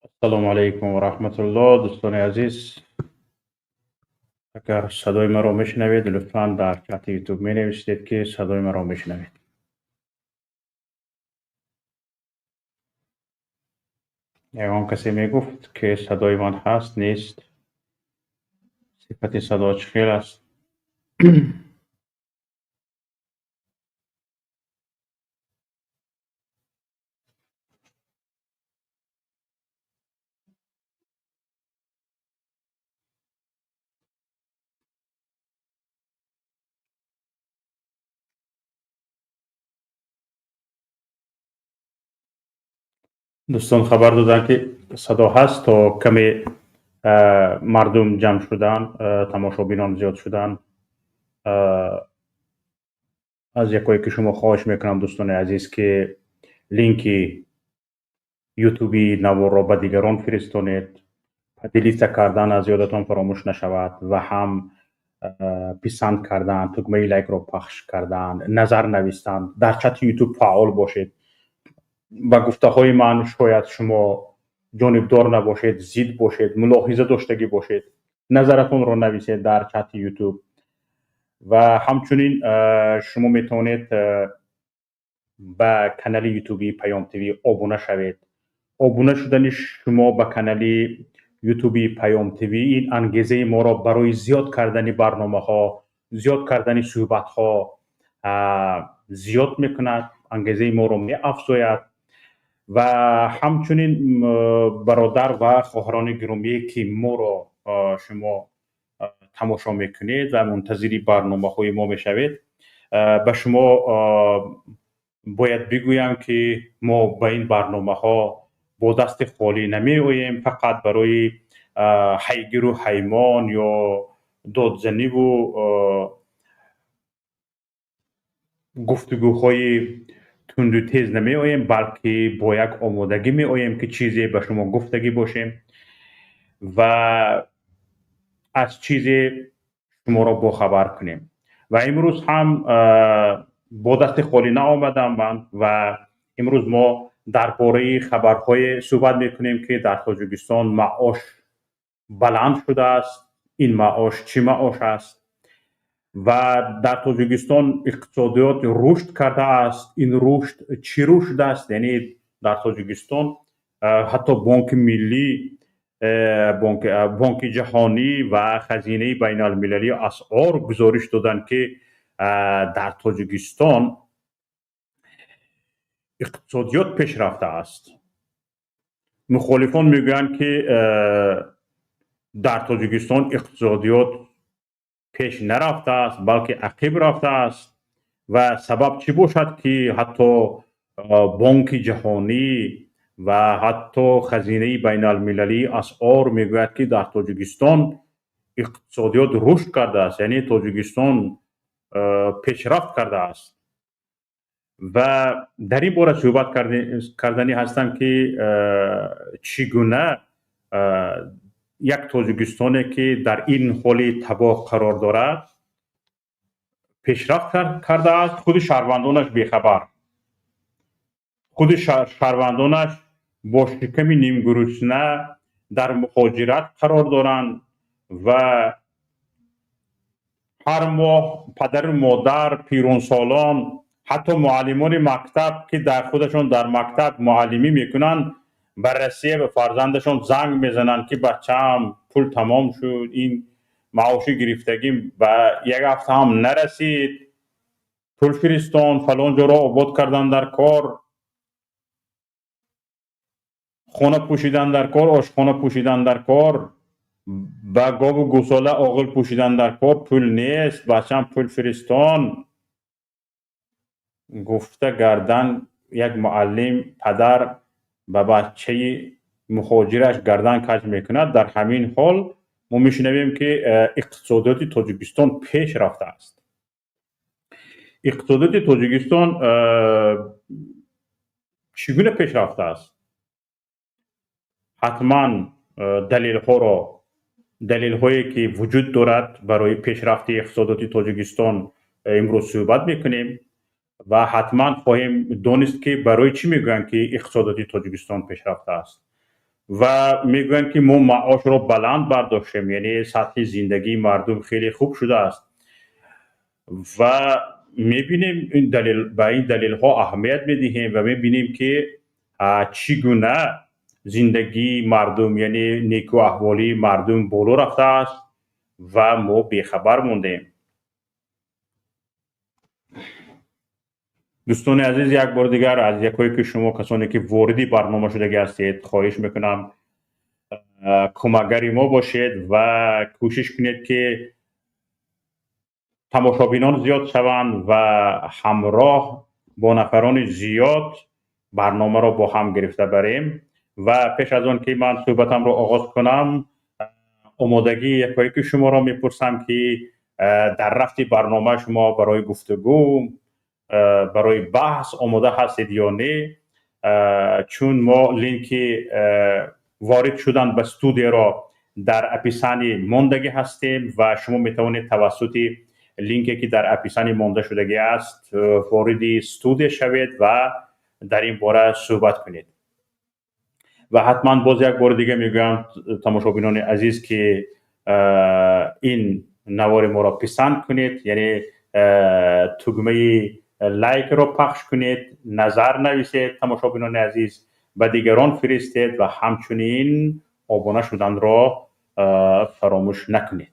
Ассалому алайкум ва раҳматуллоҳ, дӯстони азиз. Агар садои маро мешунавед, лутфан дар чати Ютуб менависед, ки садои маро мешунавед. Ягон касе мегуфт, ки садои ман ҳаст, нест? Сифати садо чӣ хел аст? Дӯстон хабар доданд, ки садо ҳаст, то каме мардум ҷамъ шудан, тамошобинон зиёд шудан. Аз якое ки шумо хоҳиш мекунам, дӯстони азиз, ки линки ютуби наворро ба дигарон фиристонед, поделиться кардан аз ёдатон фаромӯш нашавад ва ҳам писанд кардан, тугмаи лайкро пахш кардан, назар навистан, дар чати ютуб фаъол бошед. Ба гуфтаҳои ман шояд шумо ҷонибдор набошед, зид бошед, мулоҳиза доштагӣ бошед, назаратонро нависед дар чати ютуб. Ва ҳамчунин шумо метавонед ба канали ютуби Паём ТВ обуна шавед. Обуна шудани шумо ба канали ютуби Паём ТВ ин ангезаи моро барои зиёд кардани барномаҳо, зиёд кардани суҳбатҳо зиёд мекунад, ангезаи моро меафзояд. Ва ҳамчунин бародар ва хоҳарони гиромие, ки моро шумо тамошо мекунед ва мунтазири барномаҳои мо мешавед, ба шумо бояд бигӯям, ки мо ба ин барномаҳо бо дасти холӣ намеоем, фақат барои ҳайгиру ҳаймон ё додзаниву гуфтугӯҳои тунду тез намеоем, балки бо як омодагӣ меоем, ки чизе ба шумо гуфтагӣ бошем ва аз чизе шуморо бохабар кунем. Ва имрӯз ҳам бо дасти холӣ наомадам ман ва имрӯз мо дар бораи хабарҳое суҳбат мекунем, ки дар Тоҷикистон маош баланд шудааст. Ин маош чӣ маош аст? Ва дар Тоҷикистон иқтисодиёт рушд кардааст. Ин рушд чӣ рушд аст? Яъне дар Тоҷикистон ҳатто Бонки Миллӣ, Бонки Ҷаҳонӣ ва Хазинаи Байналмилалии Асъор гузориш доданд, ки дар Тоҷикистон иқтисодиёт пеш рафтааст. Мухолифон мегӯянд, ки дар Тоҷикистон иқтисодиёт пеш нарафтааст, балки ақиб рафтааст. Ва сабаб чӣ бошад, ки ҳатто Бонки Ҷаҳонӣ ва ҳатто Хазинаи Байналмилалии Асъор мегӯяд, ки дар Тоҷикистон иқтисодиёт рушд кардааст, яъне Тоҷикистон пешрафт кардааст. Ва дар ин бора суҳбат карданӣ ҳастам, ки чӣ гуна як Тоҷикистоне, ки дар ин ҳоли табоҳ қарор дорад, пешрафт кардааст, худи шаҳрвандонаш бехабар, худи шаҳрвандонаш бо шиками нимгурусна дар муҳоҷират қарор доранд ва ҳар моҳ падару модар, пиронсолон, ҳатто муаллимони мактаб, ки дар худашон дар мактаб муаллимӣ мекунанд, ба Россия ба фарзандашон занг мезананд, ки бачаам, пул тамом шуд, ин маоши гирифтагим ба як ҳафта ҳам нарасид, пул фиристон, фалон ҷоро обод кардан дар кор, хона пӯшидан дар кор, ошхона пӯшидан дар кор, ба гову гӯсола оғил пӯшидан дар кор, пул нест, бачаам, пул фиристон гуфта гардан як муаллим падар ба бачаи муҳоҷираш гардан каҷ мекунад. Дар ҳамин ҳол мо мешунавем, ки иқтисодиёти Тоҷикистон пеш рафтааст. Иқтисодиёти Тоҷикистон чӣ гуна пеш рафтааст? Ҳатман далелҳое, ки вуҷуд дорад барои пешрафти иқтисодиёти Тоҷикистон, имрӯз суҳбат мекунем ва ҳатман хоҳем донист, ки барои чӣ мегӯянд, ки иқтисодиёти Тоҷикистон пешрафтааст. Ва мегӯянд, ки мо маошро баланд бардоштем, яъне сатҳи зиндагии мардум хеле хуб шудааст. Ва мебинем, ин далел, ба ин далелҳо аҳамият медиҳем ва мебинем, ки чӣ гуна зиндагии мардум, яъне некӯаҳволии мардум боло рафтааст ва мо бехабар мондем. Дӯстони азиз, як бори дигар аз якое ки шумо, касоне ки вориди барнома шудагӣ ҳастед, хоҳиш мекунам, кӯмакгари мо бошед ва кӯшиш кунед, ки тамошобинон зиёд шаванд ва ҳамроҳ бо нафарони зиёд барномаро бо ҳам гирифта барем. Ва пеш аз он ки ман суҳбатамро оғоз кунам, омодагии якое ки шуморо мепурсам, ки дар рафти барнома шумо барои гуфтугӯ, барои баҳс омода ҳастед ё не, чун мо линки ворид шудан ба студияро дар описание мондагӣ ҳастем ва шумо метавонед тавассути линке, ки дар описание монда шудагӣ аст, вориди студия шавед ва дар ин бора суҳбат кунед. Ва ҳатман боз як бори дига мегӯям, тамошобинони азиз, ки ин навори моро писанд кунед, яъне тугмаи лайкро пахш кунед, назар нависед, тамошобинони азиз, ба дигарон фиристед ва ҳамчунин обуна шуданро фаромӯш накунед.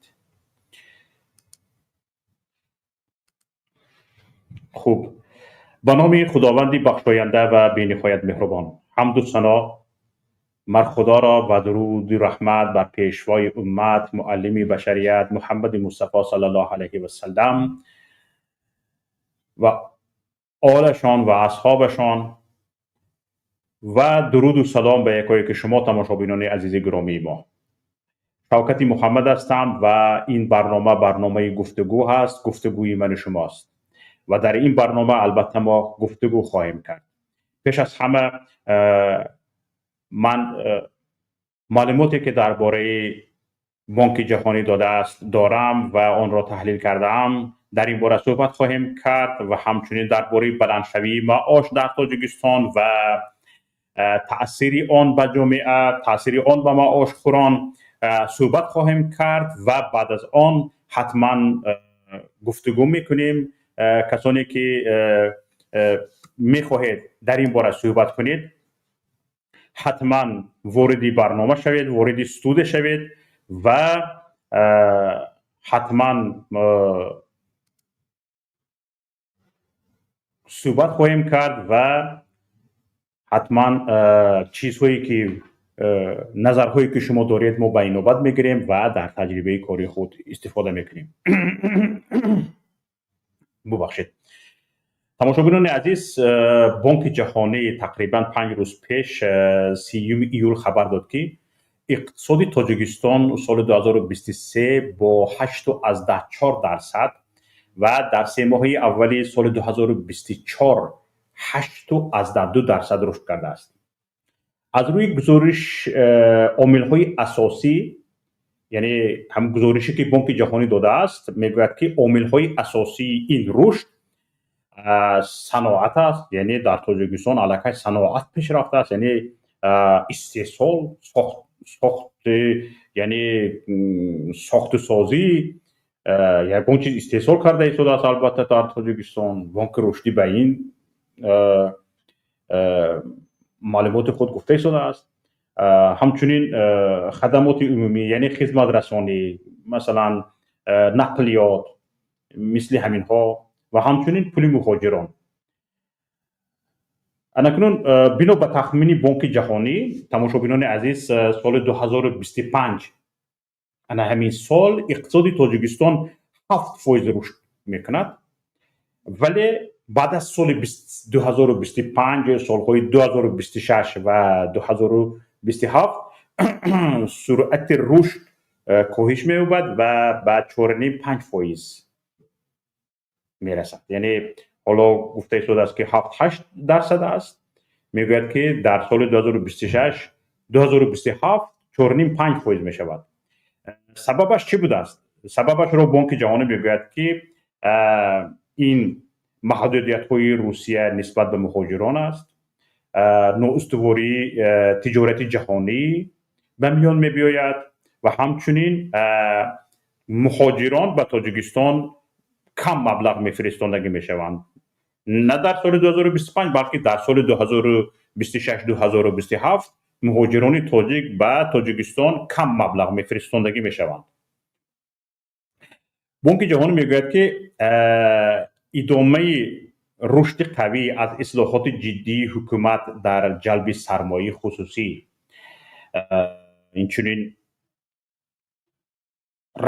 Хуб, ба номи Худованди бахшоянда ва бениҳоят меҳрубон. Ҳамду сано мар Худоро ва дуруди раҳмат бар пешвои уммат, муаллими башарият Муҳаммади Мустафо саллаллоҳу алайҳи васаллам ва олашон ва асҳобашон ва дуруду салом ба якое ки шумо, тамошобинони азизи гиромии мо. Шавкати Муҳаммад ҳастам ва ин барнома барномаи гуфтугӯ ҳаст, гуфтугӯи ману шумост ва дар ин барнома албатта мо гуфтугӯ хоҳем кард. Пеш аз ҳама ман маълумоте, ки дар бораи Бонки Ҷаҳонӣ додааст, дорам ва онро таҳлил кардаам, дар ин бора суҳбат хоҳем кард ва ҳамчунин дар бораи баландшавии маош дар Тоҷикистон ва таъсири он ба ҷомеа, таъсири он ба маошхӯрон суҳбат хоҳем кард ва баъд аз он ҳатман гуфтугӯ мекунем. Касоне ки мехоҳед дар ин бора суҳбат кунед, ҳатман вориди барнома шавед, вориди студия шавед ва ҳатман суҳбат хоҳем кард ва ҳатман чизҳое ки, назарҳое ки шумо доред, мо ба инобат мегирем ва дар таҷрибаи кори худ истифода мекунем. Бубахшед. Тамошобинони азиз, Бонки Ҷаҳонӣ тақрибан 5 рӯз пеш, 30 июл, хабар дод, ки иқтисоди Тоҷикистон соли 2023 бо 8,4% ва дар семоҳаи аввали соли 2024 8,2% рушд кардааст. Аз рӯи гузориш, омилҳои асосӣ, яъне ҳам гузорише, ки Бонки Ҷаҳонӣ додааст, мегӯяд, ки омилҳои асосии ин рушд саноат аст, яъне дар Тоҷикистон аллакай саноат пеш рафтааст, яъне истеҳсол, сохт, яъне сохтусозӣ, ягон чиз истеҳсол карда истодааст. Албатта, дар Тоҷикистон Бонки Рушдӣ ба ин маълумоти худ гуфта истодааст. Ҳамчунин хадамоти умумӣ, яъне хизматрасонӣ, масалан, нақлиёт, мисли ҳаминҳо ва ҳамчунин пули муҳоҷирон. Анакнун, бино ба тахмини Бонки Ҷаҳонӣ, тамошобинони азиз, соли 2025, ана ҳамин сол, иқтисоди Тоҷикистон 7% рушд мекунад, вале баъд аз соли 2025, солҳои 2026 ва 2027 суръати рушд коҳиш меёбад ва ба 4,5-5% мерасад. Яъне ҳоло гуфта истодааст, ки 7-8% аст, мегӯяд, ки дар соли 2026, 2027 4,5-5% мешавад. Сабабаш чӣ будааст? Сабабашро Бонки Ҷаҳонӣ мегӯяд, ки ин маҳдудиятҳои Русия нисбат ба муҳоҷирон аст. ноустувории тиҷорати ҷаҳонӣ ба миён мебиёяд ва ҳамчунин муҳоҷирон ба Тоҷикистон кам маблағ мефиристондагӣ мешаванд, на дар соли 2025, балки дар соли 2026, 2027 муҳоҷирони тоҷик ба Тоҷикистон кам маблағ мефиристондагӣ мешаванд. Бонки Ҷаҳонӣ мегӯяд, ки идомаи рушди қавӣ аз ислоҳоти ҷиддии ҳукумат дар ҷалби сармояи хусусӣ, инчунин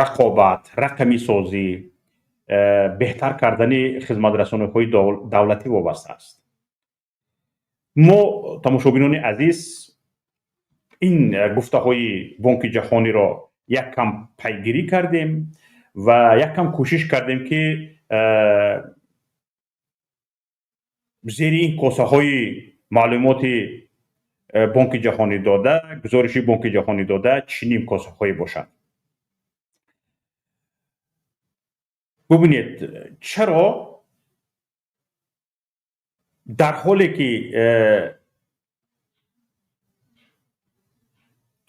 рақобат, рақамисозӣ, беҳтар кардани хизматрасониҳои давлатӣ вобаста аст. Мо, тамошобинони азиз, ин гуфтаҳои Бонки Ҷаҳониро як кам пайгирӣ кардем ва як кам кӯшиш кардем, ки зери ин косаҳои маълумоти Бонки Ҷаҳонӣ дода, гузориши Бонки Ҷаҳонӣ дода, чунин косаҳое бошанд. Бубинед, чаро дар ҳоле ки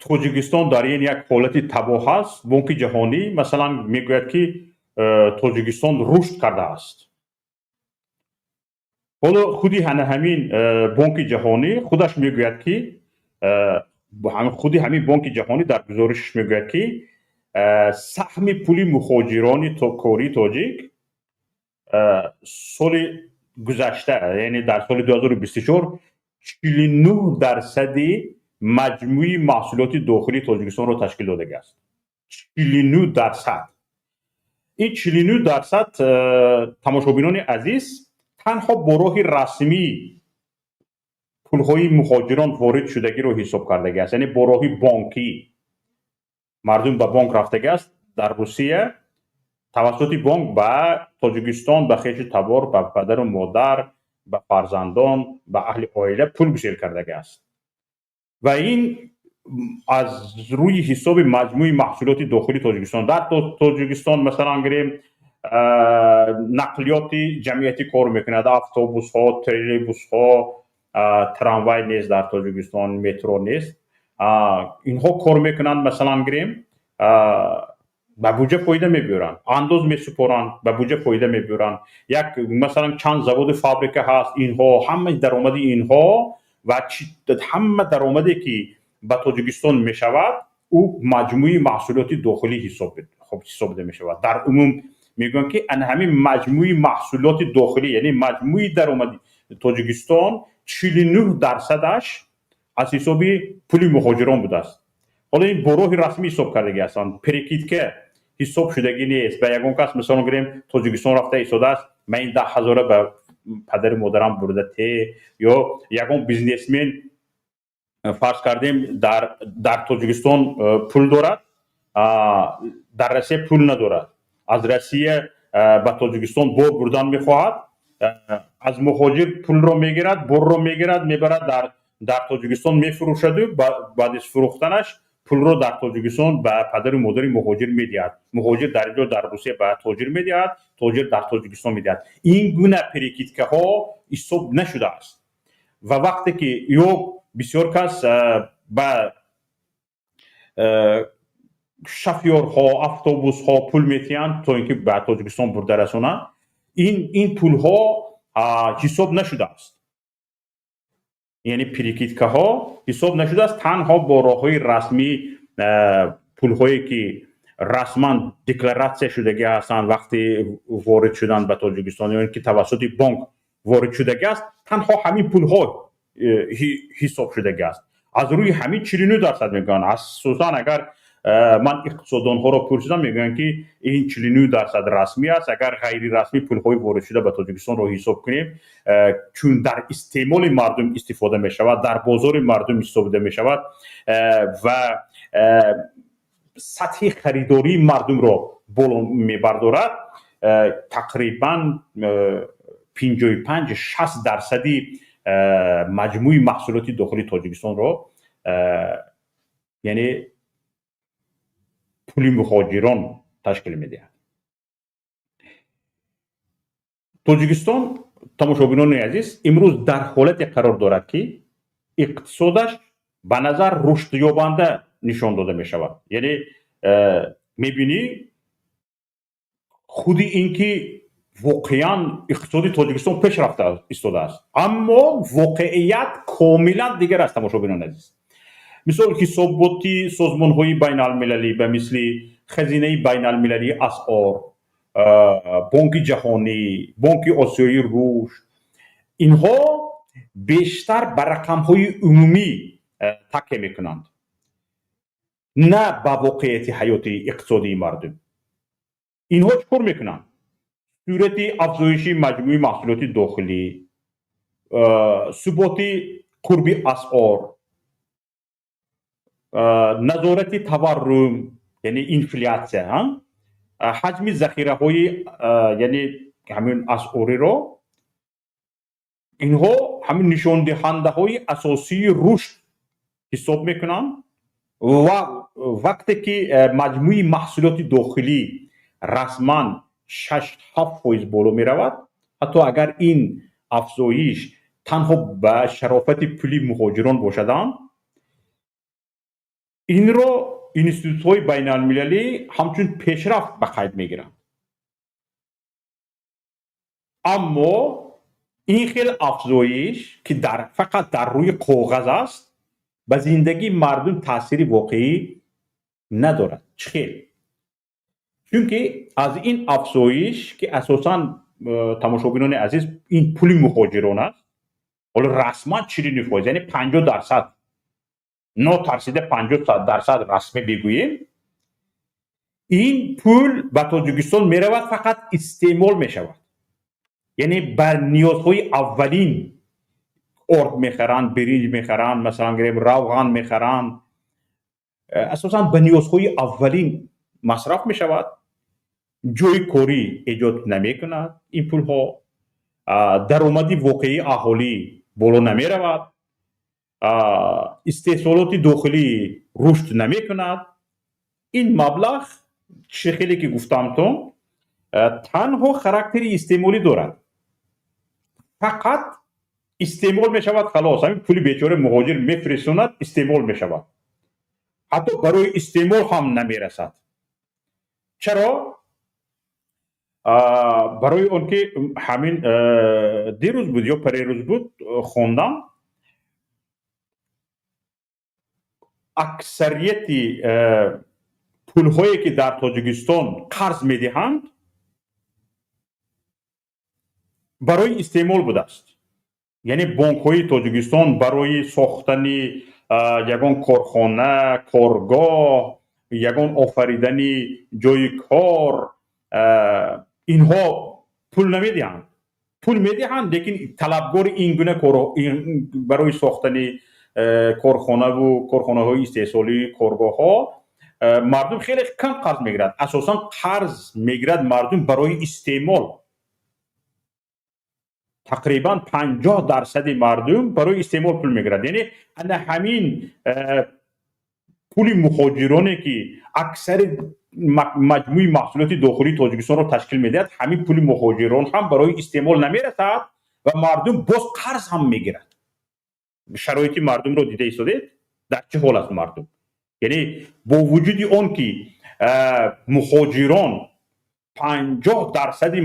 Тоҷикистон дар ин як ҳолати табоҳ аст, Бонки Ҷаҳонӣ, масалан, мегӯяд, ки Тоҷикистон рушд кардааст. Ҳоло худи ҳамин Бонки Ҷаҳонӣ худаш мегӯяд, ки худи ҳамин Бонки Ҷаҳонӣ дар гузоришаш мегӯяд, ки саҳми пули муҳоҷирони кории тоҷик соли гузашта, яъне дар соли 2024, 49% маҷмӯи маҳсулоти дохилии Тоҷикистонро ташкил додагиаст. 49%. Ин 49%, тамошобинони азиз, танҳо бо роҳи расмӣ пулҳои муҳоҷирон ворид шудагиро ҳисоб кардагиаст, яъне бо роҳи бонкӣ. Мардум ба бонк рафтагиаст дар Русия, тавассути бонк ба Тоҷикистон, ба хешу табор, ба падару модар, ба фарзандон, ба аҳли оила пул гусел кардагиаст. Ва ин аз рӯи ҳисоби маҷмӯи маҳсулоти дохилии Тоҷикистон. Дар Тоҷикистон, масалан, гирем, нақлиёти ҷамъиятӣ кор мекунад: автобусҳо, троллейбусҳо, трамвай нест дар Тоҷикистон, метро нест. Инҳо кор мекунанд, масалан, гирем, ба буҷа фоида мебиёранд, андоз месупоранд, ба буҷа фоида мебиёранд. Як, масалан, чанд заводу фабрика ҳаст, инҳо ҳама даромади инҳо ва ҳама даромаде, ки ба Тоҷикистон мешавад, ӯ маҷмӯи маҳсулоти дохилӣ ҳисобида мешавад. Дар умум мегӯянд, ки ана ҳамин маҷмӯи маҳсулоти дохилӣ, яъне маҷмӯи даромади Тоҷикистон, 49%-аш аз ҳисоби пули муҳоҷирон будааст. Ҳоло ин бо роҳи расмӣ ҳисоб кардагӣ ҳастанд, перекидка ҳисоб шудагӣ нест. Ба ягон кас, мисол гирем, Тоҷикистон рафта истодааст, ман ин 10 ҳазора ба падару модарам бурда те, ё ягон бизнесмен, фарз кардем, дар Тоҷикистон пул дорад, дар Россия пул надорад, аз Россия ба Тоҷикистон бор бурдан мехоҳад, аз муҳоҷир пулро мегирад, борро мегирад, мебарад, дар Тоҷикистон мефурӯшаду баъд аз фурӯхтанаш пулро дар Тоҷикистон ба падару модари муҳоҷир медиҳад. Муҳоҷир дар инҷо, дар Русия, ба тоҷир медиҳад, тоҷир дар Тоҷикистон медиҳад. Ин гуна перекидка ҳо ҳисоб нашудааст. Ва вақте ки ё бисёр кас ба шофёрҳо, автобусҳо пул метиҳанд, то ин ки ба Тоҷикистон бурда расонанд, ин пулҳо ҳисоб нашудааст, яъне перекидка ҳо ҳисоб нашудааст. Танҳо бо роҳҳои расмӣ, пулҳое ки расман декларатсия шудагӣ ҳастанд вақти ворид шудан ба Тоҷикистон ё ин ки тавассути бонк ворид шудагӣ аст, танҳо ҳамин пулҳо ҳисоб шудагӣ аст. Аз рӯи ҳамин 49% мегӯянд. Асосан, агар ман иқтисоддонҳоро пурсидам, мегӯянд, ки ин 49% расмӣ аст. Агар ғайрирасмӣ пулҳои воридшуда ба Тоҷикистонро ҳисоб кунем, чун дар истеъмоли мардум истифода мешавад, дар бозори мардум истифода мешавад ва сатҳи харидории мардумро боло мебардорад, тақрибан 55-60% маҷмӯи маҳсулоти дохилии Тоҷикистонро, яъне пули муҳоҷирон ташкил медиҳад. Тоҷикистон, тамошобинони азиз, имрӯз дар ҳолате қарор дорад, ки Иқтисодаш ба назар рушдёбанда нишон дода мешавад. Яъне мебинӣ, худи ин ки воқеан иқтисоди Тоҷикистон пеш рафта истодааст, аммо воқеият комилан дигар аст, тамошобинони азиз. Мисол, ҳисоботи созмонҳои байналмилалӣ ба мисли Хазинаи байналмилалии асъор, Бонки ҷаҳонӣ, Бонки Осиёии рушд, инҳо бештар ба рақамҳои умумӣ такя мекунанд, на ба воқеияти ҳаёти иқтисодии мардум. Инҳо чӣ кор мекунанд? Сурати афзоиши маҷмӯи маҳсулоти дохилӣ, суботи қурби асъор, назорати таваррум, яъне инфлятсия, ҳаҷми захираҳои, яъне ҳамин асъориро инҳо ҳамин нишондиҳандаҳои асосии рушд ҳисоб мекунанд. Ва вақте ки маҷмӯи маҳсулоти дохилӣ расман 6-7% боло меравад, ҳатто агар ин афзоиш танҳо ба шарофати пули муҳоҷирон бошадам, инро институтҳои байналмилалӣ ҳамчун пешрафт ба қайд мегиранд. Аммо ин хел афзоиш, ки фақат дар рӯи коғаз аст, ба зиндагии мардум таъсири воқеӣ надорад. Чӣ хел? Чунки аз ин афзоиш, ки асосан, тамошобинони азиз, ин пули муҳоҷирон аст, ҳоло расман 49%, яъне 50%, нотарсида 50% расмӣ бигӯем, ин пул ба Тоҷикистон меравад, фақат истеъмол мешавад, яъне ба ниёзҳои аввалин: орд мехаранд, биринҷ мехаранд, масалан гирем, равған мехаранд, асосан ба ниёзҳои аввалин масраф мешавад. Ҷои корӣ эҷод намекунад ин пулҳо, даромади воқеии аҳолӣ боло намеравад, истеҳсолоти дохилӣ рушд намекунад. Ин маблағ, чӣ хеле ки гуфтамтон, танҳо характери истеъмолӣ дорад, фақат истеъмол мешавад, халос. Ҳамин пули бечора муҳоҷир мефиристонад, истеъмол мешавад, ҳатто барои истеъмол ҳам намерасад. Чаро? Барои он ки ҳамин дирӯз буд ё парерӯз буд, хондам, аксарияти пулҳое ки дар Тоҷикистон қарз медиҳанд, барои истеъмол будааст. Яъне бонкҳои Тоҷикистон барои сохтани ягон корхона, коргоҳ, ягон офаридани ҷои кор инҳо пул намедиҳанд. Пул медиҳанд, лекин талабгори ин гуна барои сохтани корхонаву корхонаҳои истеҳсолӣ, коргоҳҳо мардум хеле кам қарз мегирад. Асосан қарз мегирад мардум барои истеъмол. Тақрибан 50% мардум барои истеъмол пул мегирад. Яъне ана ҳамин пули муҳоҷироне, ки аксари маҷмӯи маҳсулоти дохилии Тоҷикистонро ташкил медиҳад, ҳамин пули муҳоҷирон ҳам барои истеъмол намерасад ва мардум боз қарз ҳам мегирад. Шароити мардумро дида истодед, дар чӣ ҳол аст мардум. Яъне бо вуҷуди он ки муҳоҷирон 50%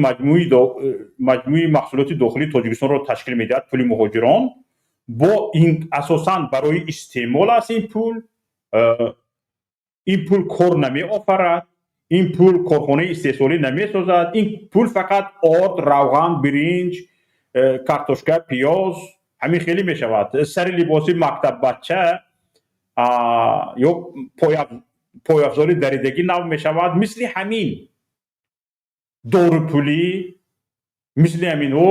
маҷмӯи маҳсулоти дохилии Тоҷикистонро ташкил медиҳад, пули муҳоҷирон бо ин асосан барои истеъмол аст. Ин пул, ин пул кор намеофарад, ин пул корхонаи истеҳсолӣ намесозад. Ин пул фақат орд, равған, биринҷ, картошка, пиёз, ҳамин хеле мешавад, сари либоси мактаббача ё пойафзоли даридагӣ нав мешавад, мисли ҳамин дорупулӣ, мисли ҳамин о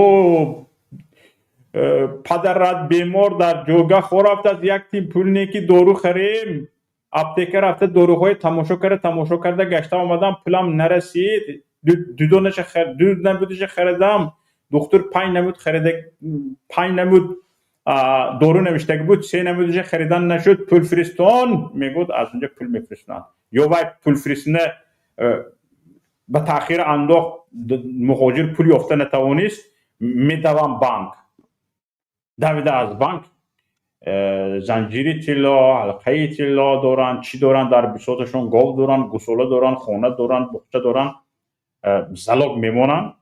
падарат бемор дар ҷойгоҳ хорафтааст, як тин пул не ки дору харем, аптека рафта доруҳои тамошо карда, тамошо карда гашта омадам, пулам нарасид, дудонаша ду намудиша харидам, духтур панҷ намуд харида, панҷ намуд дору навиштагӣ буд, се намудиша харидан нашуд, пул фиристон мегӯд. Аз унҷа пул мефиристонанд ё вай пул фиристона ба таъхир андохт, муҳоҷир пул ёфта натавонист, медавам банк, давида аз банк. Занҷири тилло, ҳалқаи тилло доранд, чӣ доранд, дар бисоташон гов доранд, гусола доранд, хона доранд, буқча доранд, залог мемонанд,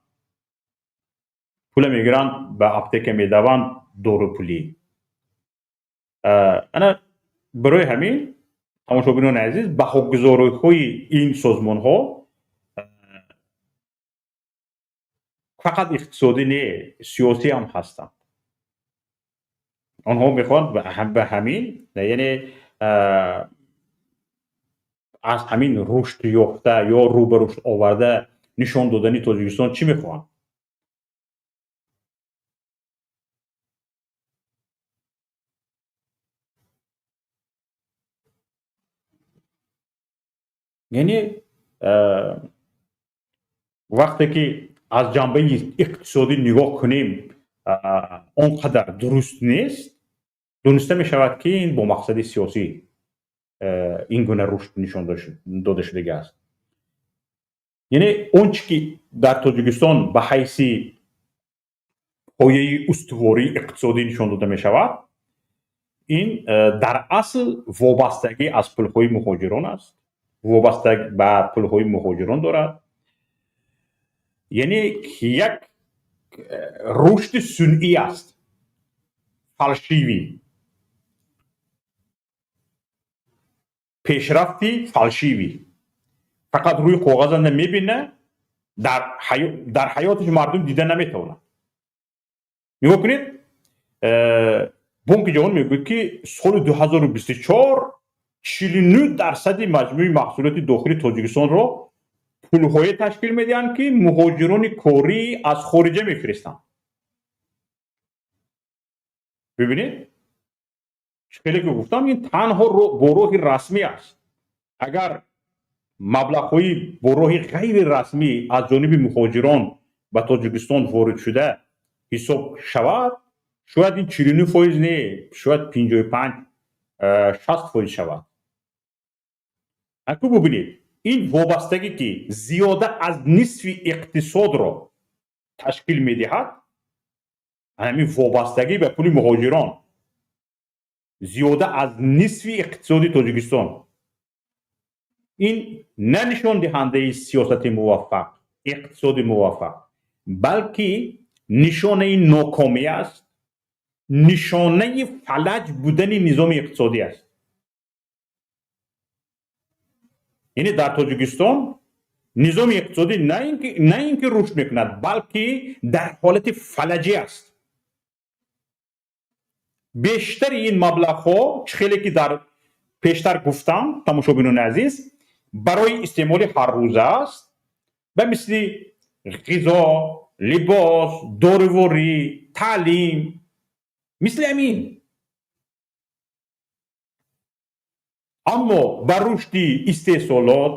пула мегиранд, ба аптека медаванд, дорупулӣ. Ана барои ҳамин, тамошобинони азиз, баҳогузориҳои ин созмонҳо фақат иқтисодӣ не, сиёсӣ ҳам ҳастанд. Онҳо мехоҳанд ба ҳамин, яъне аз ҳамин рушд ёфта ё рӯ ба рушд оварда нишон додани Тоҷикистон чӣ мехоҳанд? Яъне вақте ки аз ҷанбаи иқтисодӣ нигоҳ кунем, он қадар дуруст нест, дониста мешавад, ки ин бо мақсади сиёсӣ ин гуна рушд нишон дода шудагӣ аст. Яъне он чӣ ки дар Тоҷикистон ба ҳайси пояи устувории иқтисодӣ нишон дода мешавад, ин дар асл вобастагӣ аз пулҳои муҳоҷирон аст, вобаста ба пулҳои муҳоҷирон дорад. Яъне як рушди сунъӣ аст, фалшивӣ, пешрафти фалшивӣ. Фақат рӯи коғаза намебина, дар ҳаёташ мардум дида наметавонад. Нигоҳ кунед, Бонки ҷаҳон мегӯяд, ки соли 2024 49% маҷмӯи маҳсулоти дохили Тоҷикистонро пулҳое ташкил медиҳанд, ки муҳоҷирони корӣ аз хориҷа мефиристанд. Бибинед, хеле ки гуфтам, ин танҳо бо роҳи расмӣ аст. Агар маблағҳои бо роҳи ғайрирасмӣ аз ҷониби муҳоҷирон ба Тоҷикистон ворид шуда ҳисоб шавад, шояд ин 49% не, шояд 55, 60% шавад. Аку бубинед, ин вобастагӣ, ки зиёда аз нисфи иқтисодро ташкил медиҳад, ҳамин вобастагӣ ба пули муҳоҷирон зиёда аз нисфи иқтисоди Тоҷикистон, ин на нишондиҳандаи сиёсати муваффақ, иқтисоди муваффақ, балки нишонаи нокомӣ аст, нишонаи фалаҷ будани низоми иқтисодӣ аст. Яъне дар Тоҷикистон низоми иқтисодӣ на ин ки рушд мекунад, балки дар ҳолати фалаҷӣ аст. Бештари ин маблағҳо, чӣ хеле ки дар пештар гуфтам, тамошобинони азиз, барои истеъмоли ҳаррӯза аст, ба мисли ғизо, либос, доруворӣ, таълим, мисли ҳамин. Аммо ба рушди истеҳсолот,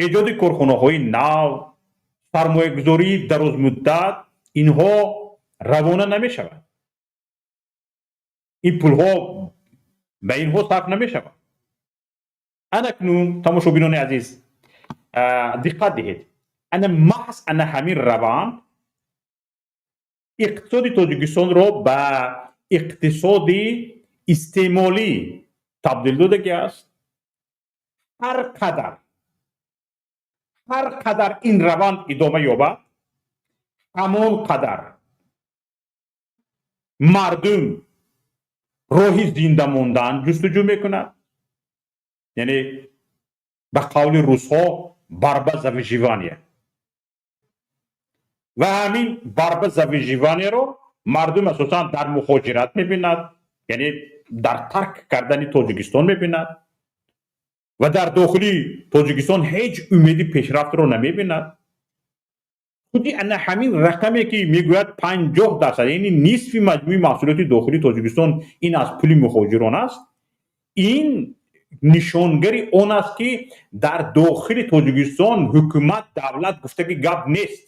эҷоди корхонаҳои нав, сармоягузории дарозмуддат инҳо равона намешавад. Ин пулҳо ба инҳо сарф намешавад. Анакнун, тамошобинони азиз, диққат диҳед. Ана маҳз ана ҳамин раванд иқтисоди Тоҷикистонро ба иқтисоди истеъмолӣ табдил додагӣ аст. Ҳар қадар ин раванд идома ёбад, ҳамон қадар мардум роҳи зинда мондан ҷустуҷӯ мекунад. Яъне ба қавли русҳо борьба за выживание. Ва ҳамин борьба за выживаниеро мардум асосан дар муҳоҷират мебинад, яъне дар тарк кардани Тоҷикистон мебинад ва дар дохили Тоҷикистон ҳеҷ умеди пешрафтро намебинад. Худи ана ҳамин рақаме, ки мегӯяд 50%, яъне нисфи маҷмӯи маҳсулоти дохили Тоҷикистон ин аз пули муҳоҷирон аст, ин нишонгари он аст, ки дар дохили Тоҷикистон ҳукумат, давлат гуфтаги гап нест.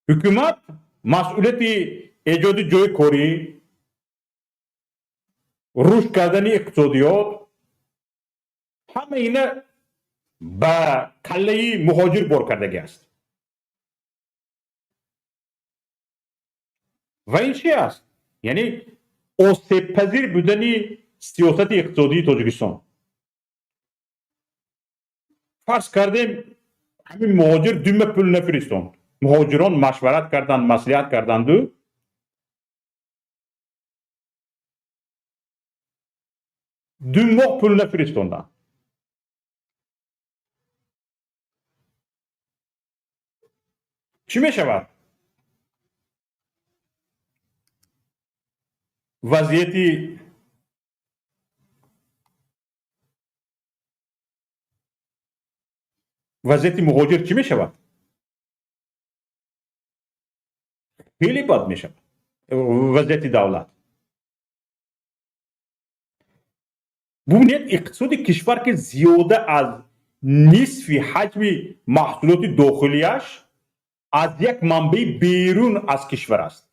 Ҳукумат масъулияти эҷоди ҷойи корӣ, рушд кардани иқтисодиёт, ҳама ина Ба каллаи муҳоҷир бор кардагӣ аст. Ва ин чи аст? Яъне осебпазир будани сиёсати иқтисодии Тоҷикистон. Фарз кардем, ҳамин муҳоҷир 2 моҳ пул нафиристонд. Муҳоҷирон машварат карданд, маслиҳат карданду 2 моҳ пул нафиристонданд. Чӣ мешавад? Вазъияти муҳоҷир чӣ мешавад? Хеле бад мешавад вазъияти давлат. Бубинед, иқтисоди кишвар, ки зиёда аз нисфи ҳаҷми маҳсулоти дохилиаш аз як манбаи берун аз кишвар аст,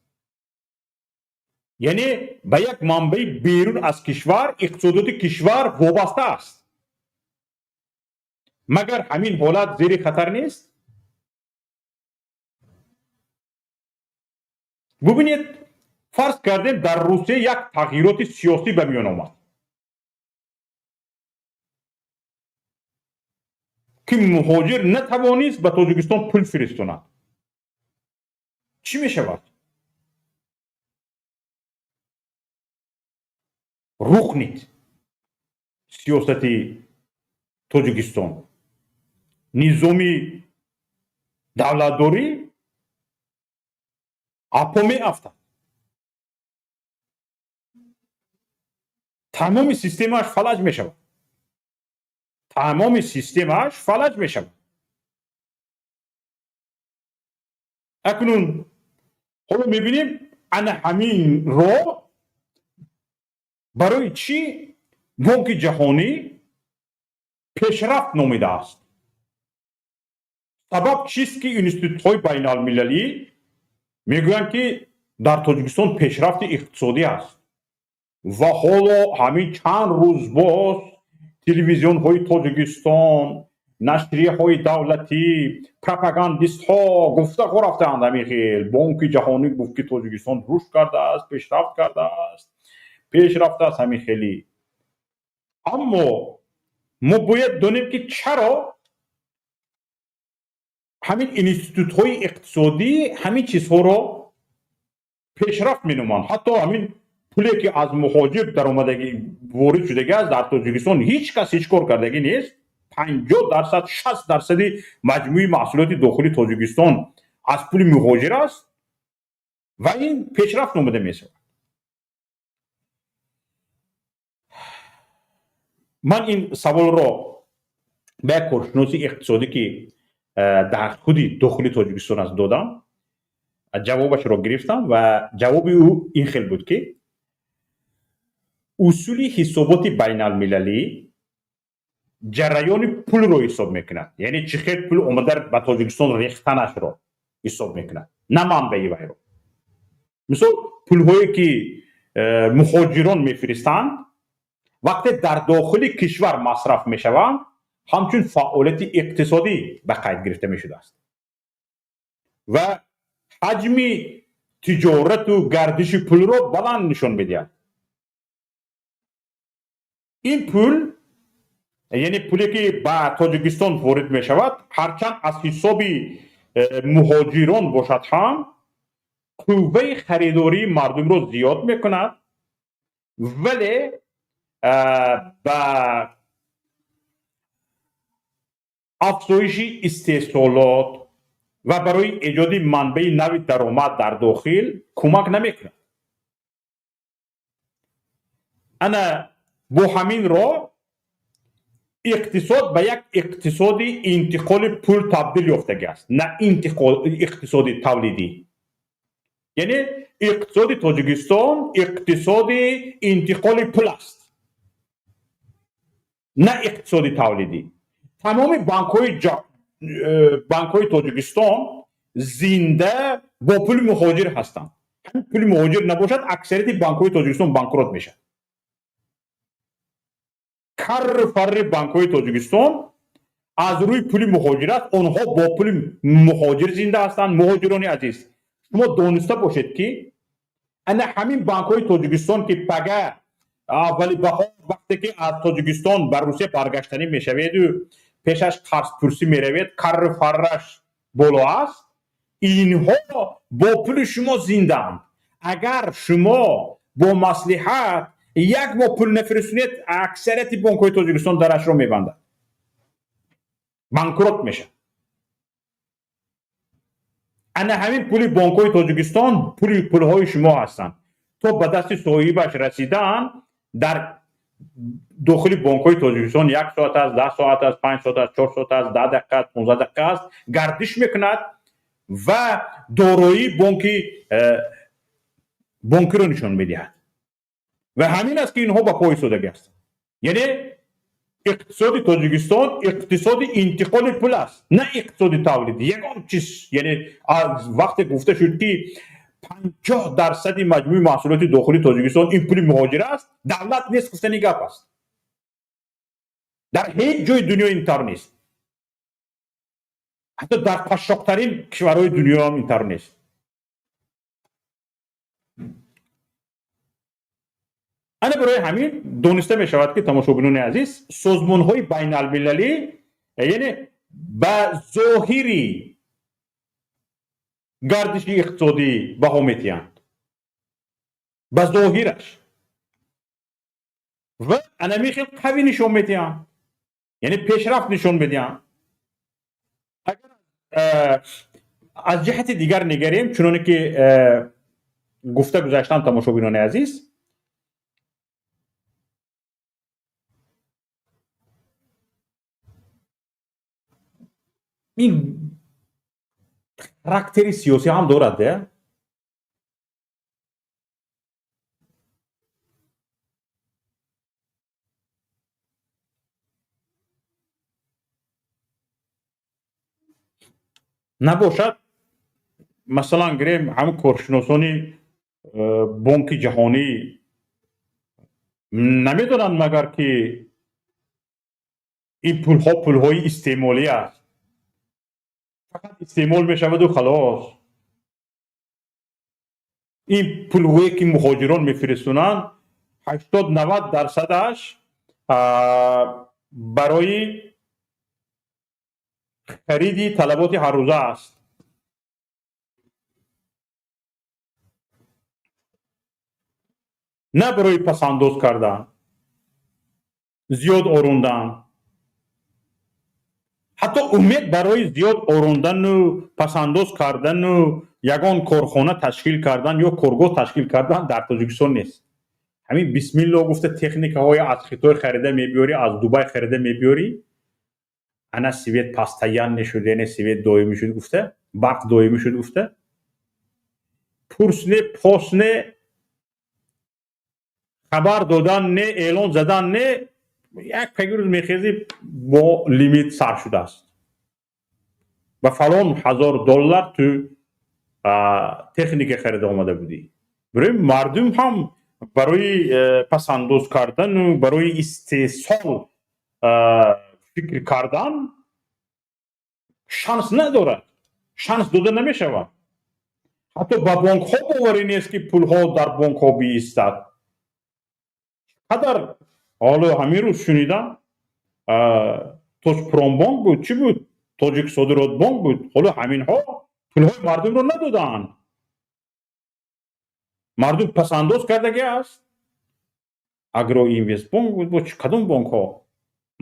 яъне ба як манбаи берун аз кишвар иқтисодиёти кишвар вобаста аст. Магар ҳамин ҳолат зери хатар нест? Бубинед, фарз кардем, дар Русия як тағйироти сиёсӣ ба миён омад, ки муҳоҷир натавонист ба Тоҷикистон пул фиристонад. Чӣ мешавад? Рухнет сиёсати Тоҷикистон, низоми давлатдорӣ апо меафтад, тамоми системааш фалаҷ мешавад, тамоми системааш фалаҷ мешавад. Акнун ҳоло мебинем, ана ҳаминро барои чӣ Бонки Ҷаҳонӣ пешрафт номидааст? Сабаб чист, ки институтҳои байналмилалӣ мегӯянд, ки дар Тоҷикистон пешрафти иқтисодӣ аст? Ва ҳоло ҳамин чанд рӯз боз телевизионҳои Тоҷикистон, нашрияҳои давлатӣ, пропагандистҳо гуфта рафтаанд, ҳамин хел Бонки Ҷаҳонӣ гуфт, ки Тоҷикистон рушд кардааст, пешрафт кардааст, пеш рафтааст, ҳамин хелӣ. Аммо мо бояд донем, ки чаро ҳамин институтҳои иқтисодӣ ҳамин чизҳоро пешрафт меноманд. Ҳатто ҳамин пуле, ки аз муҳоҷир даромадагӣ, ворид шудагӣ аст дар Тоҷикистон, ҳеҷ кас ҳеҷ кор кардагӣ нест. 50%, 60 дарсади маҷмӯи маҳсулоти дохили Тоҷикистон аз пули муҳоҷир аст ва ин пешрафт номида мешавад. Ман ин саволро ба як коршиноси иқтисодӣ, ки дар худи дохили Тоҷикистон аст, додам, ҷавобашро гирифтам ва ҷавоби ӯ ин хел буд, ки усули ҳисоботи байналмилалӣ ҷараёни пулро ҳисоб мекунад, яъне чӣ хел пул омада ба Тоҷикистон рехтанашро ҳисоб мекунад, на манбаи вайро. Мисол, пулҳое ки муҳоҷирон мефиристанд, вақте дар дохили кишвар масраф мешаванд, ҳамчун фаъолияти иқтисодӣ ба қайд гирифта мешудааст ва ҳаҷми тиҷорату гардиши пулро баланд нишон медиҳад. Ин пул, яъне пуле, ки ба Тоҷикистон ворид мешавад, ҳарчанд аз ҳисоби муҳоҷирон бошад ҳам, қувваи харидории мардумро зиёд мекунад, вале ба афзоиши истеҳсолот ва барои эҷоди манбаи нави даромад дар дохил кӯмак намекунад. Ана бо ҳамин роҳ иқтисод ба як иқтисоди интиқоли пул табдил ёфтагӣ аст, на иқтисоди тавлидӣ. Яъне иқтисоди Тоҷикистон иқтисоди интиқоли пул аст, на иқтисоди тавлидӣ. Тамоми банкҳои Тоҷикистон зинда бо пули муҳоҷир ҳастанд. Ҳамин пули муҳоҷир набошад, аксарияти банкҳои Тоҷикистон банкрот мешавад. Карру фарри банкҳои Тоҷикистон Аз рӯи пули муҳоҷир аст, онҳо бо пули муҳоҷир зинда ҳастанд. Муҳоҷирони азиз, шумо дониста бошед, ки ана ҳамин банкҳои Тоҷикистон, ки пага аввали баҳор, вақте ки аз Тоҷикистон ба Русия баргаштанӣ мешаведу пешаш қарзпурсӣ меравед, карру фарраш боло аст, инҳо бо пули шумо зиндаанд. Агар шумо бо маслиҳат як моҳ пул нафиристунед, аксарияти бонкҳои Тоҷикистон дарашро мебандад, банкрот мешавад. Ана ҳамин пули бонкҳои Тоҷикистон пули пулҳои шумо ҳастанд. То ба дасти соҳибаш расидан дар дохили бонкҳои Тоҷикистон 1 соат аст, 10 соат аст, 5 соат аст, 4 соат аст, 10 дақиқа аст, 15 дақиқа аст, гардиш мекунад ва дороии бонкиро нишон медиҳад. Ва ҳамин аст, ки инҳо ба по истодагӣ ҳастанд. Яъне иқтисоди Тоҷикистон иқтисоди интиқоли пул аст, на иқтисоди тавлид ягон чиз. Яъне аз вақте гуфта шуд, ки 50 дарсади маҷмӯи маҳсулоти дохилии Тоҷикистон ин пули муҳоҷир аст, давлат нест гуфтани гап аст. Дар ҳеҷ ҷои дунё ин тавр нест, ҳатто дар қашшоқтарин кишварҳои дунё ҳам ин тавр нест. Ана барои ҳамин дониста мешавад, ки, тамошобинони азиз, созмонҳои байналмилалӣ, яъне ба зоҳири гардиши иқтисодӣ баҳо метиҳанд, ба зоҳираш, ва анами хел қавӣ нишон метиҳанд, яъне пешрафт нишон медиҳанд. Агар аз ҷиҳати дигар нигарем, чуноне ки гуфта гузаштам, тамошобинони азиз, ин характери сиёсӣ ҳам дорад. Набошад, масалан гирем, ҳамин коршиносони Бонки Ҷаҳонӣ намедонанд магар, ки ин пулҳо пулҳои истеъмолӣ аст, фақат истеъмол мешаваду халос. Ин пулҳое ки муҳоҷирон мефиристунанд, 80-90 дарсадаш барои хариди талаботи ҳаррӯза аст, на барои пасандоз кардан, зиёд орондан. Ҳатто умед барои зиёд орондану пасандоз кардану ягон корхона ташкил кардан ё коргоҳ ташкил кардан дар Тоҷикистон нест. Ҳамин бисмилло гуфта, техникаҳои аз Хитой харида мебиёрӣ, аз Дубай харида мебиёрӣ, ана свет постоянный шуд, яъне свет доимӣ шуд гуфта, барқ доимӣ шуд гуфта, пурс не, пос не, хабар додан не, эълон задан не, як паги рӯз мехезӣ, бо лимит сар шудааст, ба фалон ҳазор доллар ту техника харида омада будӣ. Барои мардум ҳам барои пасандоз кардану барои истеҳсол фикр кардан шанс надорад, шанс дода намешавад. Ҳатто ба бонкҳо боварӣ нест, ки пулҳо дар бонкҳо биистад. Қадар ҳоло ҳамин рӯз шунидам, Тоҷпромбонк буд, чӣ буд, Тоҷик Содиротбонк буд, ҳоло ҳаминҳо пулҳои мардумро надодаанд. Мардум пасандоз кардагӣ аст. Агроинвестбонк буд, бо кадом бонкҳо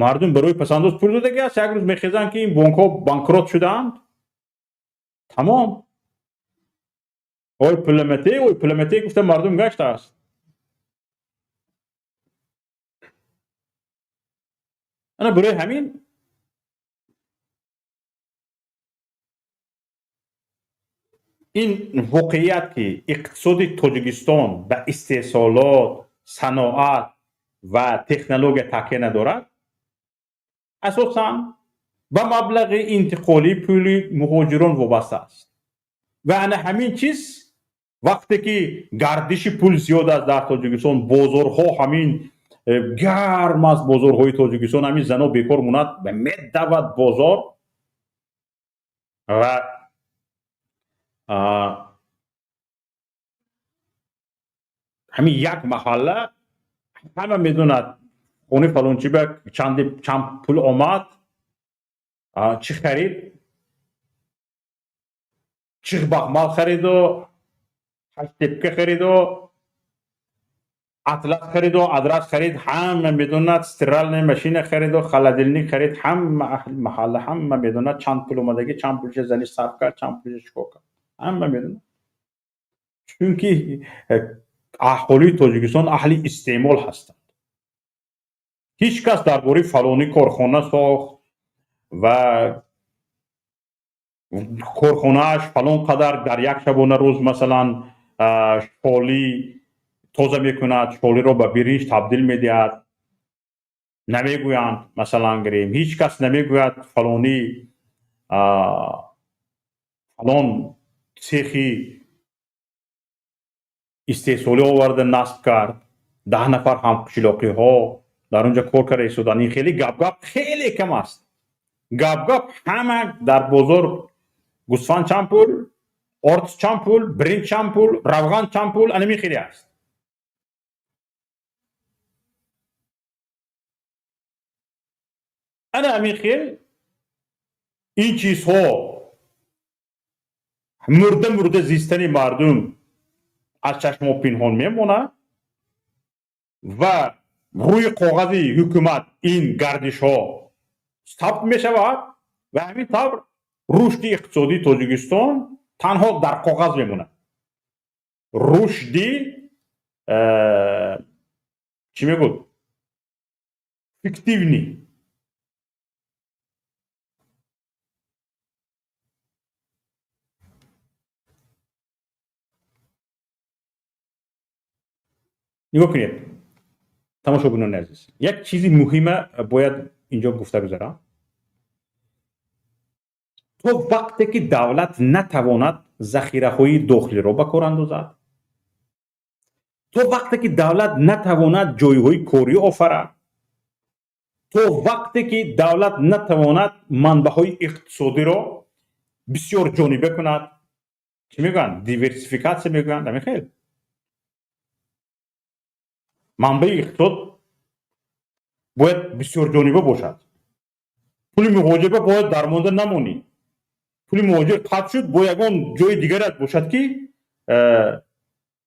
мардум барои пасандоз пул додагӣ аст, як рӯз мехезанд, ки ин бонкҳо банкрот шудаанд. Тамом, ой пуламате, ой пуламате гуфта мардум гаштааст. Ана барои ҳамин ин воқеият, ки иқтисоди Тоҷикистон ба истеҳсолот, саноат ва технология такя надорад, асосан ба маблағи интиқолии пули муҳоҷирон вобаста аст. Ва ана ҳамин чиз, вақте ки гардиши пул зиёд аст дар Тоҷикистон, бозорҳо ҳамин Гарм аст бозорҳои Тоҷикистон, ҳамин зано бекор монад, медавад бозор ва ҳамин як маҳалла ҳама медонад хонаи фалончи ба чанд пул омад, чӣ харид, чӣ бахмал хариду, ҳаштепка хариду, атлас хариду, адрас харид, ҳама медонад, стиральная машина хариду, холодильник харид, ҳама аҳли маҳалла ҳама медонад чанд пул омадагӣ, чанд пулша зани сарф кард, чанд пулша чикор кард, ҳама медонад. Чунки аҳолии Тоҷикистон аҳли истеъмол ҳастанд. Ҳеҷ кас дар бораи фалонӣ корхона сохт ва корхонааш фалон қадар дар як шабона рӯз масалан шолӣ тоза мекунад, шолиро ба биринҷ табдил медиҳад, намегӯянд. Масалан гирем, ҳеҷ кас намегӯяд фалонӣ фалон цехи истеҳсолӣ оварда насб кард, 10 нафар ҳамқишлоқиҳо дар он ҷо кор карда истоданд. Ин хеле гап-гап хеле кам аст. Гап-гап ҳама дар бозор гӯсфанд чанд пул, орд чанд пул, биринҷ чанд пул, равған чанд пул, анамин хеле аст. Ана ҳамин хел ин чизҳо мурда мурда зистани мардум аз чашмҳо пинҳон мемонад ва рӯи коғази ҳукумат ин гардишҳо сабт мешавад ва ҳамин тавр рушди иқтисодии Тоҷикистон танҳо дар коғаз мемонад. Рушди чӣ мегӯд, фиктивный. Нигоҳ кунед, тамошобинони азиз, як чизи муҳима бояд инҷо гуфта гузарам. То вақте ки давлат натавонад захираҳои дохилиро ба кор андозад, то вақте ки давлат натавонад ҷойҳои корӣ офарад, то вақте ки давлат натавонад манбаъҳои иқтисодиро бисёр ҷониба кунад, чӣ мегӯянд, диверсификатсия мегӯянд, ҳамин хел манбаи иқтисод бояд бисёрҷониба бошад. Пули муҳоҷирба бояд дармонда намонӣ. Пули муҳоҷир қатъ шуд, бо ягон ҷои дигарат бошад ки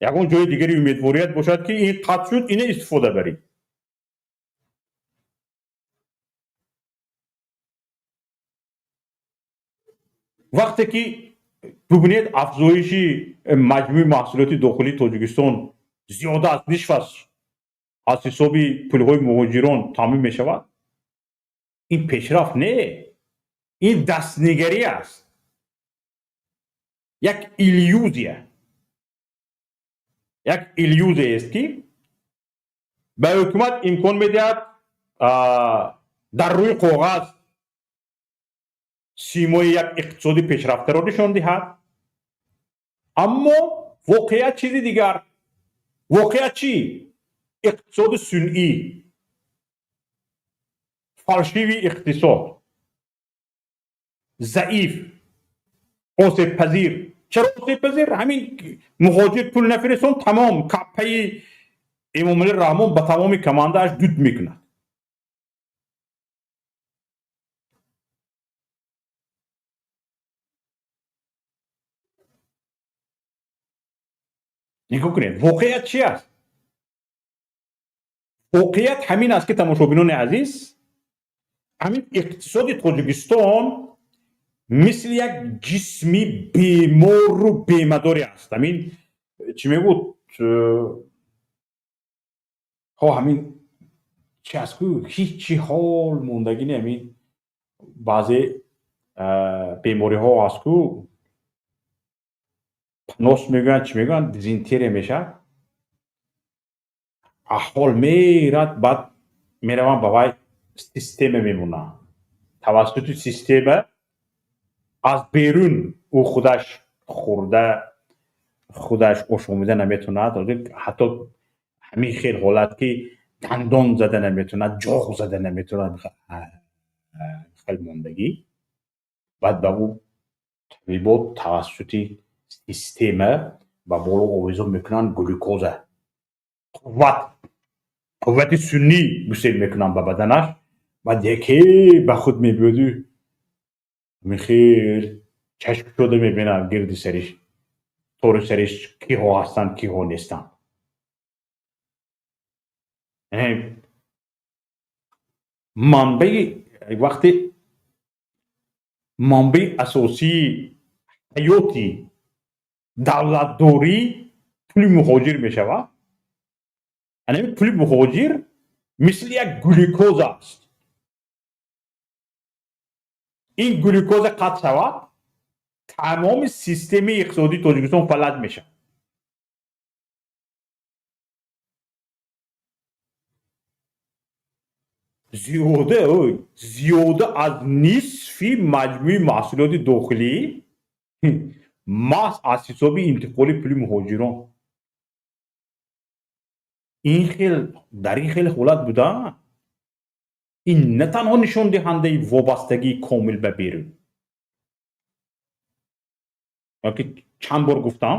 ягон ҷои дигари умедворият бошад ки ин қатъ шуд, ина истифода барӣ. Вақте ки бубинед афзоиши маҷмӯи маҳсулоти дохилии Тоҷикистон зиёда аз нисф аз ҳисоби пулҳои муҳоҷирон таъмин мешавад, ин пешрафт не, ин дастнигарӣ аст, як иллюзия, як иллюзияест ки ба ҳукумат имкон медиҳад дар рӯи коғаз симои як иқтисоди пешрафтаро нишон диҳад, аммо воқеият чизи дигар. Воқеият чӣ? Иқтисоди сунъӣ, фальшивый иқтисод, заиф, осебпазир. Чаро осебпазир? Ҳамин муҳоҷир пул нафиристон, тамом каппаи Эмомалӣ Раҳмон ба тамоми командааш дуд мекунад. Нигоҳ кунед, воқеият чи аст? Воқеият ҳамин аст ки тамошобинони азиз, ҳамин иқтисоди Тоҷикистон мисли як ҷисми бемору бемадоре аст. Ҳамин чӣ мегӯд, ҳо ҳамин чи аст ку, ҳеҷ ҳол мондагӣ не. Ҳамин баъзе бемориҳо аст ку, панос мегӯянд, чӣ мегӯянд, дизентерия мешавад, аҳол мерад, баъд мераванд ба вай система мемонанд. Тавассути система аз берун ӯ худаш хӯрда, худаш ошомида наметавонад. Ҳатто ҳамин хел ҳолат ки Дандон зада наметавонад, ҷоғ зада наметавонад, хел мондагӣ. Баъд ба ӯ табибот тавассути система ба боло овезон мекунанд глюкоза. Қуввати суннӣ гусел мекунанд ба баданаш. Баъд яке ба худ мебиёду хел чашм кушода мебинад гирди сариш, тори сариш киҳо ҳастанд, киҳо нестанд. Манбаи вақте манбаи асосии ҳаёти давлатдорӣ пули муҳоҷир мешавад, ана пули муҳоҷир мисли як глюкоза аст. Ин глюкоза қатъ шавад, тамоми системаи иқтисодии Тоҷикистон фалаҷ мешавад. Зиёда аз нисфи маҷмӯи маҳсулоти дохилӣ маҳз аз ҳисоби интиқоли пули муҳоҷирон. Ин хел дар ин хел ҳолат буда, ин на танҳо нишондиҳандаи вобастагии комил ба берун, балки чанд бор гуфтам,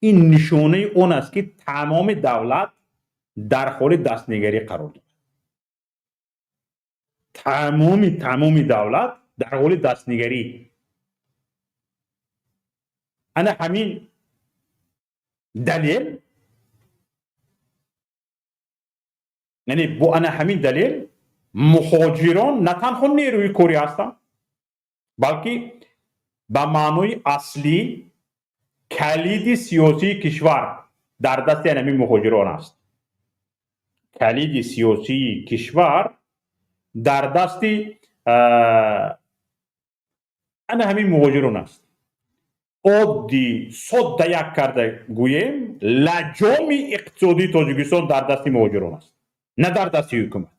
ин нишонаи он аст, ки тамоми давлат дар ҳоли дастнигарӣ қарор дорад. Тамоми давлат дар ҳоли дастнигарӣ. Ана ҳамин далел, яъне бо ана ҳамин далел муҳоҷирон на танҳо нерӯи корӣ ҳастанд, балки ба маънои аслӣ калиди сиёсии кишвар дар дасти ҳамин муҳоҷирон аст. Калиди сиёсии кишвар дар дасти ана ҳамин муҳоҷирон аст. Оддӣ содда як карда гӯем, лаҷоми иқтисодии Тоҷикистон дар дасти муҳоҷирон аст, на дар дасти ҳукумат.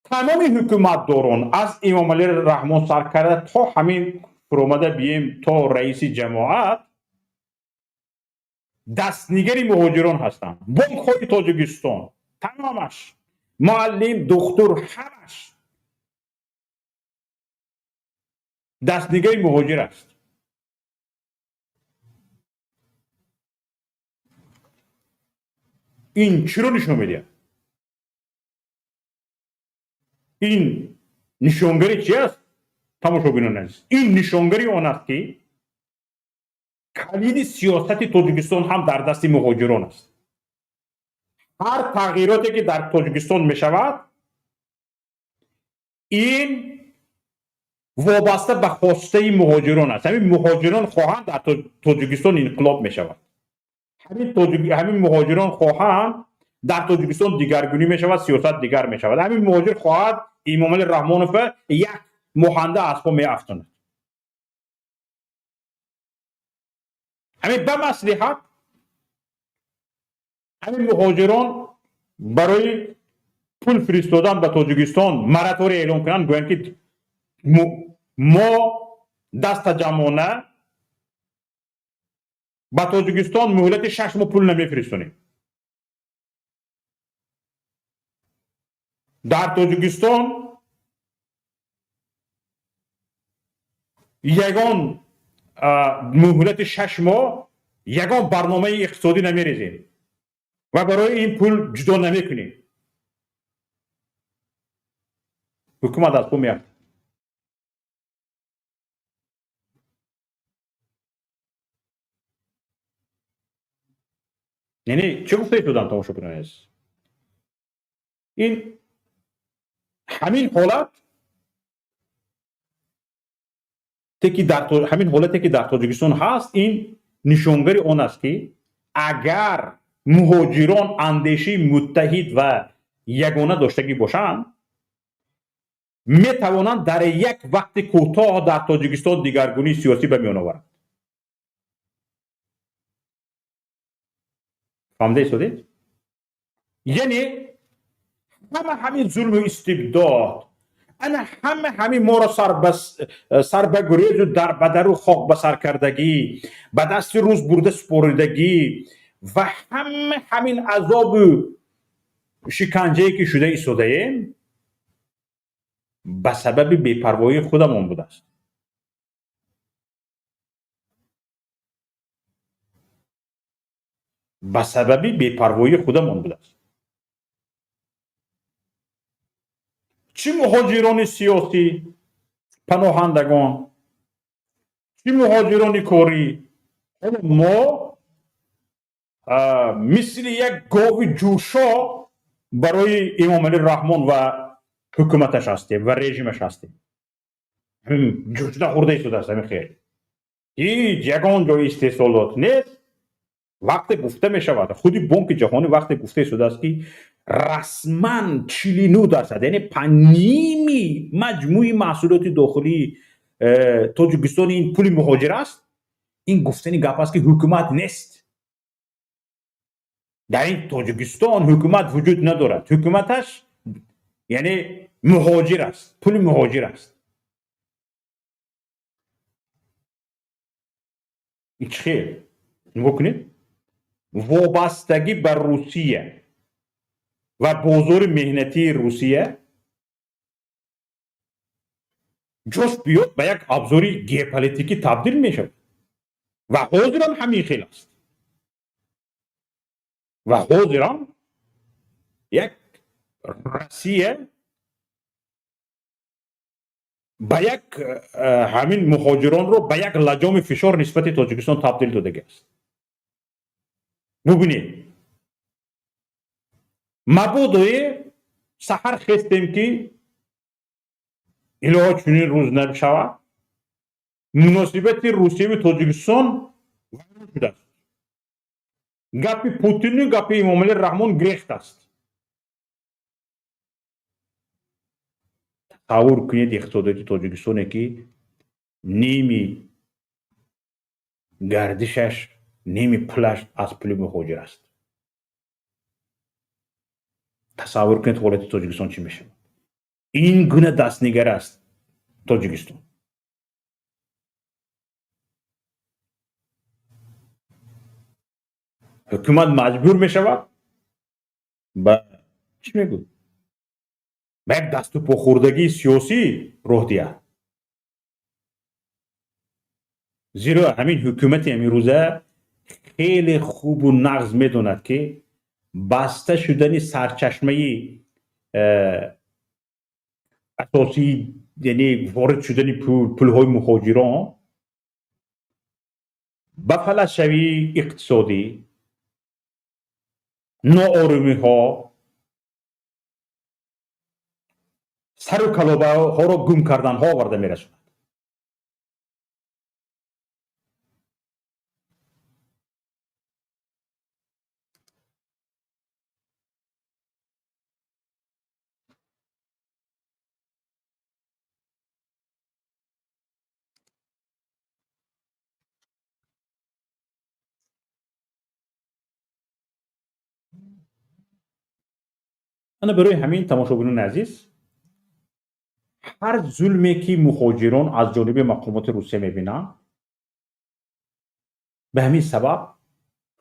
Тамоми ҳукуматдорон аз Эмомалӣ Раҳмон сар карда то ҳамин фуромада бием то раиси ҷамоат дастнигари муҳоҷирон ҳастанд. Бонкҳои Тоҷикистон тамомаш, муаллим, духтур, ҳамаш дастнигари муҳоҷир аст. Ин чиро нишон медиҳад? Ин нишонгари чи аст, тамошобинони азиз? Ин нишонгари он аст, ки калиди сиёсати Тоҷикистон ҳам дар дасти муҳоҷирон аст. Ҳар тағйироте ки дар Тоҷикистон мешавад, ин вобаста ба хостаи муҳоҷирон аст. Ҳамин муҳоҷирон хоҳанд, дар Тоҷикистон инқилоб мешавад. Ҳамин муҳоҷирон хоҳанд, дар Тоҷикистон дигаргунӣ мешавад, сиёсат дигар мешавад. Ҳамин муҳоҷир хоҳад, Эмомалӣ Раҳмонов як моҳанда аз по меафтонад. Ҳамин ба маслиҳат ҳамин муҳоҷирон барои пул фиристодан ба Тоҷикистон моратория эълон кунанд, гӯянд, ки мо дастаҷамъона ба Тоҷикистон муҳлати 6 моҳ пул намефиристонем. Дар Тоҷикистон ягон муҳлати 6 моҳ ягон барномаи иқтисодӣ намерезем ва барои ин пул ҷудо намекунем. Ҳукумат аз пул меафтад. Яъне чӣ гуфта истодам, тамошобинони азиз? Ин ҳамин ҳолат ки дар ҳамин ҳолате ки дар Тоҷикистон ҳаст, ин нишонгари он аст, ки агар муҳоҷирон андешаи муттаҳид ва ягона доштагӣ бошанд, метавонанд дар як вақти кӯтоҳ дар Тоҷикистон дигаргунии сиёсӣ ба миён оваранд. Фаҳмида истодед? Яъне ҳама ҳамин зулму истибдод, ана ҳама ҳамин моро сар ба гурезу дар бадару хок ба сар кардагӣ, ба дасти рӯз бурда супоридагӣ, Ва ҳама ҳамин азобу шиканҷае ки шуда истодаем, ба сабаби бепарвоии худамон будааст. Ба сабаби бепарвоии худамон будааст. Чӣ муҳоҷирони сиёсӣ, паноҳандагон, чӣ муҳоҷирони корӣ, ҳоло мо мисли як гови ҷӯшо барои Эмомалӣ Раҳмон ва ҳукуматаш ҳастем ва режимаш ҳастем. Ҷӯшда хӯрда истодааст ҳамин хел. Ҳеҷ ягон ҷои истеҳсолот нест. Вақте гуфта мешавад, худи Бонки Ҷаҳонӣ вақте гуфта истодааст, ки расман 49%, яъне ними маҷмӯи маҳсулоти дохилии Тоҷикистон ин пули муҳоҷир аст, ин гуфтани гап аст, ки ҳукумат нест. Дар ин Тоҷикистон ҳукумат вуҷуд надорад. Ҳукуматаш яъне муҳоҷир аст, пули муҳоҷир аст. Ин чӣ хел? Нигоҳ кунед, вобастагӣ ба Русия ва бозори меҳнатии Русия ҷош биёд ба як абзори геополитикӣ табдил мешавад. Ва ҳозирам ҳамин хел аст. Ва ҳозирам як Россия ба як ҳамин муҳоҷиронро ба як лаҷоми фишор нисбати Тоҷикистон табдил додагиаст. Бубинед, мабодое саҳар хестем, ки илоҳо чунин рӯз нашавад, муносибати Русияву Тоҷикистон вайрон шудааст. Гапи Путину гапи Эмомалӣ Раҳмон гирехт аст. Тасаввур кунед, иқтисодиёти Тоҷикистоне, ки ними гардишаш, ними пулаш аз пули муҳоҷир аст. Тасаввур кунед, ҳолати Тоҷикистон чӣ мешавад. Ин гуна дастнигар аст Тоҷикистон. Ҳукумат маҷбур мешавад ба чӣ мегӯ, ба як дасту похӯрдагии сиёсӣ роҳ диҳад. Зеро ҳамин ҳукумати амирӯза хеле хубу нағз медонад, ки баста шудани сарчашмаи асосии, яъне ворид шудани пулҳои муҳоҷирон ба фалаҷшавии иқтисодӣ, ноорумиҳо, сару калобаҳоро гум карданҳо оварда мерасонад. Ана барои ҳамин, тамошобинони азиз, ҳар зулме ки муҳоҷирон аз ҷониби мақомоти Русия мебинанд, ба ҳамин сабаб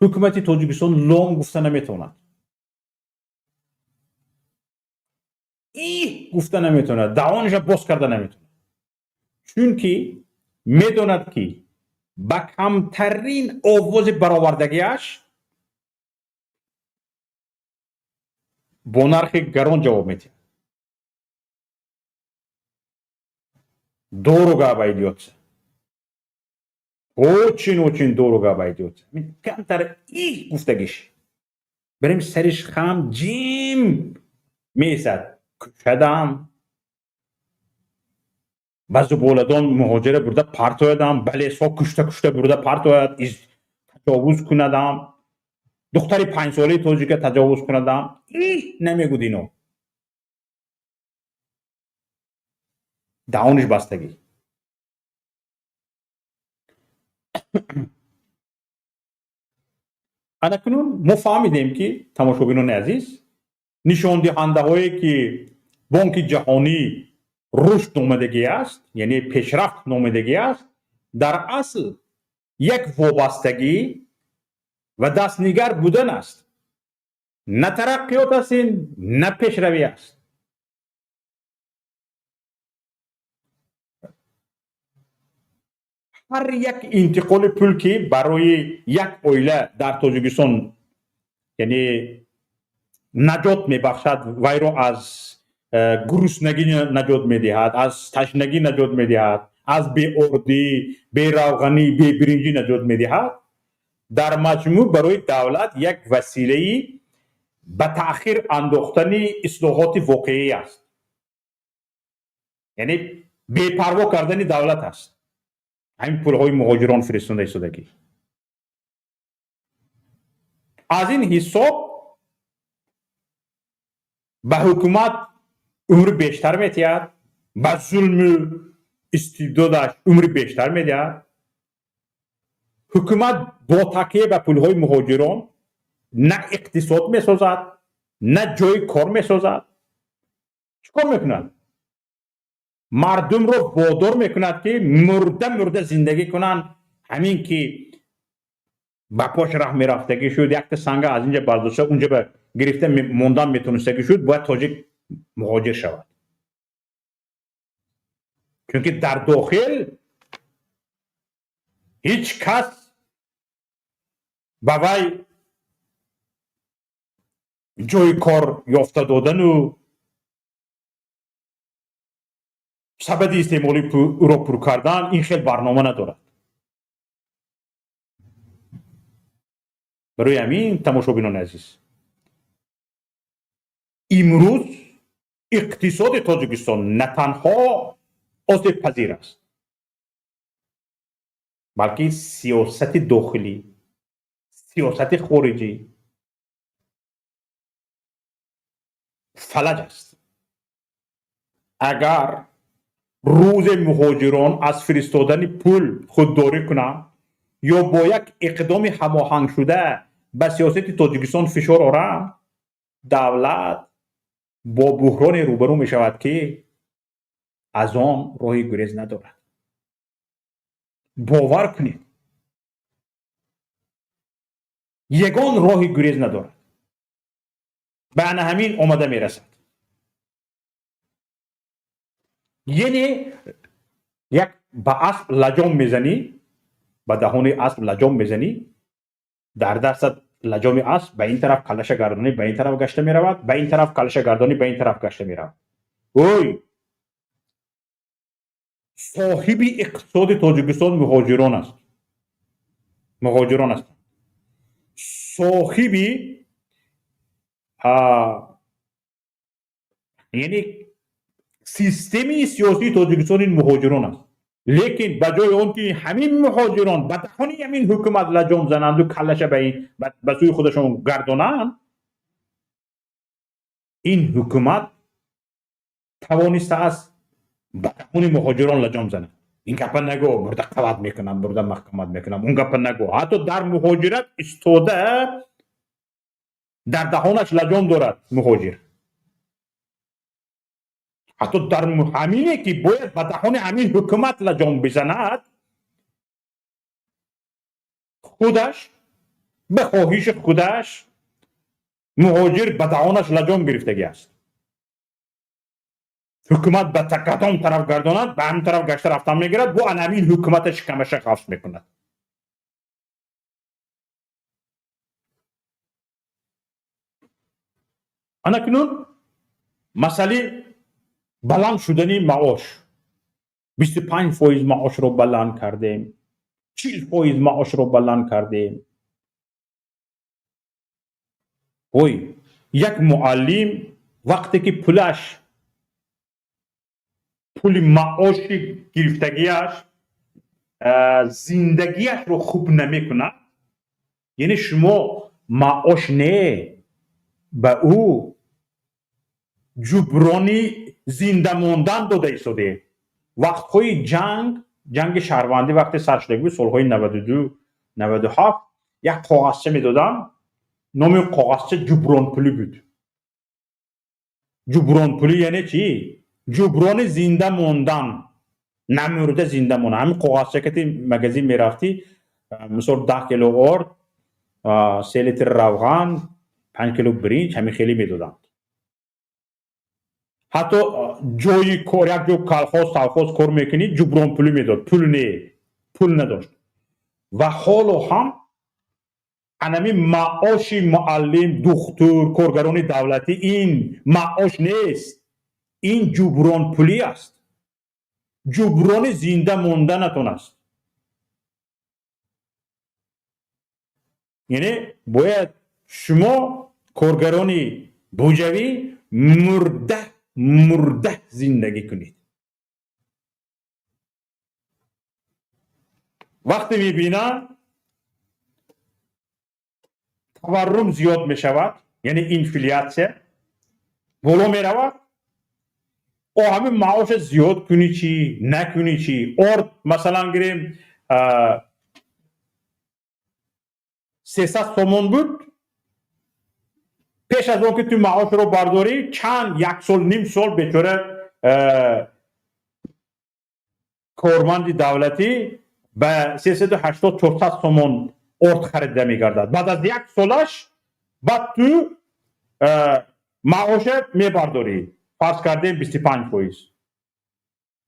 ҳукумати Тоҷикистон лом гуфта наметавонад, иҳ гуфта наметавонад, даҳонашро боз карда наметавонад, чунки медонад, ки ба камтарин овози баровардагиаш бо нархи гарон ҷавоб медиҳад. Дорого обойдётся, очень очень дорого обойдётся. Камтар иҳ гуфтагиш барем, сариш хам ҷим месад, кушадам, ба зуболадон муҳоҷира бурда партоядам, ба лесҳо кушта кушта бурда партояд, таҷовуз кунадам, духтари 5-солаи тоҷика таҷовуз кунадам, иҳ намегӯд ино. Даҳониш бастагӣ. Анакунун мо фаҳмидем, ки, тамошобинони азиз, нишондиҳандаҳое ки Бонки Ҷаҳонӣ рушд номидагӣ аст, яъне пешрафт номидагӣ аст, дар асл як вобастагӣ ва дастнигар будан аст. На тараққиёт аст ин, на пешравӣ аст. Ҳар як интиқоли пул, ки барои як оила дар Тоҷикистон, яъне наҷот мебахшад, вайро аз гуруснагӣ наҷот медиҳад, аз ташнагӣ наҷот медиҳад, аз беордӣ, беравғанӣ, бебиринҷӣ наҷот медиҳад, дар маҷмӯъ барои давлат як василаи ба таъхир андохтани ислоҳоти воқеӣ аст, яъне бепарво кардани давлат аст. Ҳамин пулҳои муҳоҷирон фиристонда истодагӣ. Аз ин ҳисоб ба ҳукумат умри бештар метиҳад, ба зулму истибдодаш умри бештар медиҳад. Ҳукумат бо такя ба пулҳои муҳоҷирон на иқтисод месозад, на ҷои кор месозад. Чӣ кор мекунад? Мардумро водор мекунад, ки мурда мурда зиндагӣ кунанд. Ҳамин ки ба пош раҳ мерафтагӣ шуд, якта санга аз инҷа бардошта унҷа ба гирифта мондан метонистагӣ шуд, бояд тоҷик муҳоҷир шавад, чунки дар дохил ҳеҷ кас ба вай ҷои кор ёфта додану сабади истеъмолии ӯро пур кардан ин хел барнома надорад. Барои ҳамин, тамошобинони азиз, имрӯз иқтисоди Тоҷикистон на танҳо осебпазир аст, балки сиёсати дохилӣ, сиёсати хориҷӣ фалаҷ аст. Агар рӯзе муҳоҷирон аз фиристодани пул худдорӣ кунанд ё бо як иқдоми ҳамоҳангшуда ба сиёсати Тоҷикистон фишор оранд, давлат бо буҳроне рӯбарӯ мешавад, ки аз он роҳи гурез надорад. Бовар кунед, ягон роҳи гурез надорад. Ба ана ҳамин омада мерасад. Яъне як ба асп лаҷом мезанӣ, ба даҳони асп лаҷом мезанӣ, дар дастат лаҷоми асп ба ин тараф калаша гардонӣ, ба ин тараф гашта меравад, ба ин тараф калаша гардонӣ, ба ин тараф гашта меравад. Ой, соҳиби иқтисоди Тоҷикистон муҳоҷирон аст, муҳоҷирон ҳастанд. Соҳиби, яъне системаи сиёсии Тоҷикистон ин муҳоҷирон аст. Лекин ба ҷои он ки ҳамин муҳоҷирон ба даҳони ҳамин ҳукумат лаҷом зананду каллаша ба сӯи худашон гардонанд, ин ҳукумат тавонистааст ба даҳони муҳоҷирон лаҷом занад. Ин гапа нагӯ, бурда қават мекунам, бурда маҳкамат мекунам, он гапа нагӯ. Ҳатто дар муҳоҷират истода дар даҳонаш лаҷом дорад муҳоҷир. Ҳатто дар ҳамине ки бояд ба даҳони ҳамин ҳукумат лаҷом бизанад, худаш ба хоҳиши худаш муҳоҷир ба даҳонаш лаҷом гирифтагӣ аст. Ҳукумат ба кадом тараф гардонад, ба ҳамин тараф гашта рафтан мегирад, бо ана ҳамин ҳукумата шикамаша ғафс мекунад. Анакнун масъалаи баланд шудани маош. 25% маошро баланд кардем, 40% маошро баланд кардем. Ой, як муаллим вақте ки пулаш, пули маоши гирифтагиаш зиндагиашро хуб намекунад, яъне шумо маош не, ба ӯ ҷуброни зинда мондан дода истодаед. Вақтҳои ҷанг, ҷанги шаҳрвандӣ вақте сар шуда буд, солҳои 92, 97, як коғазча медодам, номи коғазча ҷубронпулӣ буд. Ҷубронпулӣ яъне чӣ? Ҷуброни зинда мондан, намурда зинда мондан. Ҳамин коғазча ки магазин мерафтӣ, мисол 10 кило орд, 3 литр равған, 5 кило биринҷ ҳамин хеле медоданд. Ҳатто ҷои кор, як ҷо колхоз, совхоз кор мекунӣ, ҷубронпулӣ медод, пул не, пул надошт. Ва ҳоло ҳам анами маоши муаллим, духтур, коргарони давлатӣ ин маош нест, ин ҷубронпулӣ аст, ҷуброни зинда монданатон аст. Яъне бояд шумо коргарони буҷавӣ мурда мурда зиндагӣ кунед. Вақте мебинам таваррум зиёд мешавад, яъне инфляция боло меравад, о ҳамин маоша зиёд кунӣ чӣ, накунӣ чӣ? Орд масалан гирем 300 сомон буд, пеш аз он ки ту маошро бардорӣ чанд як сол ним сол бечора корманди давлатӣ ба 380-400 сомон орд харида мегардад. Баъд аз як солаш баъд ту маоша мебардорӣ, фарз кардем 25%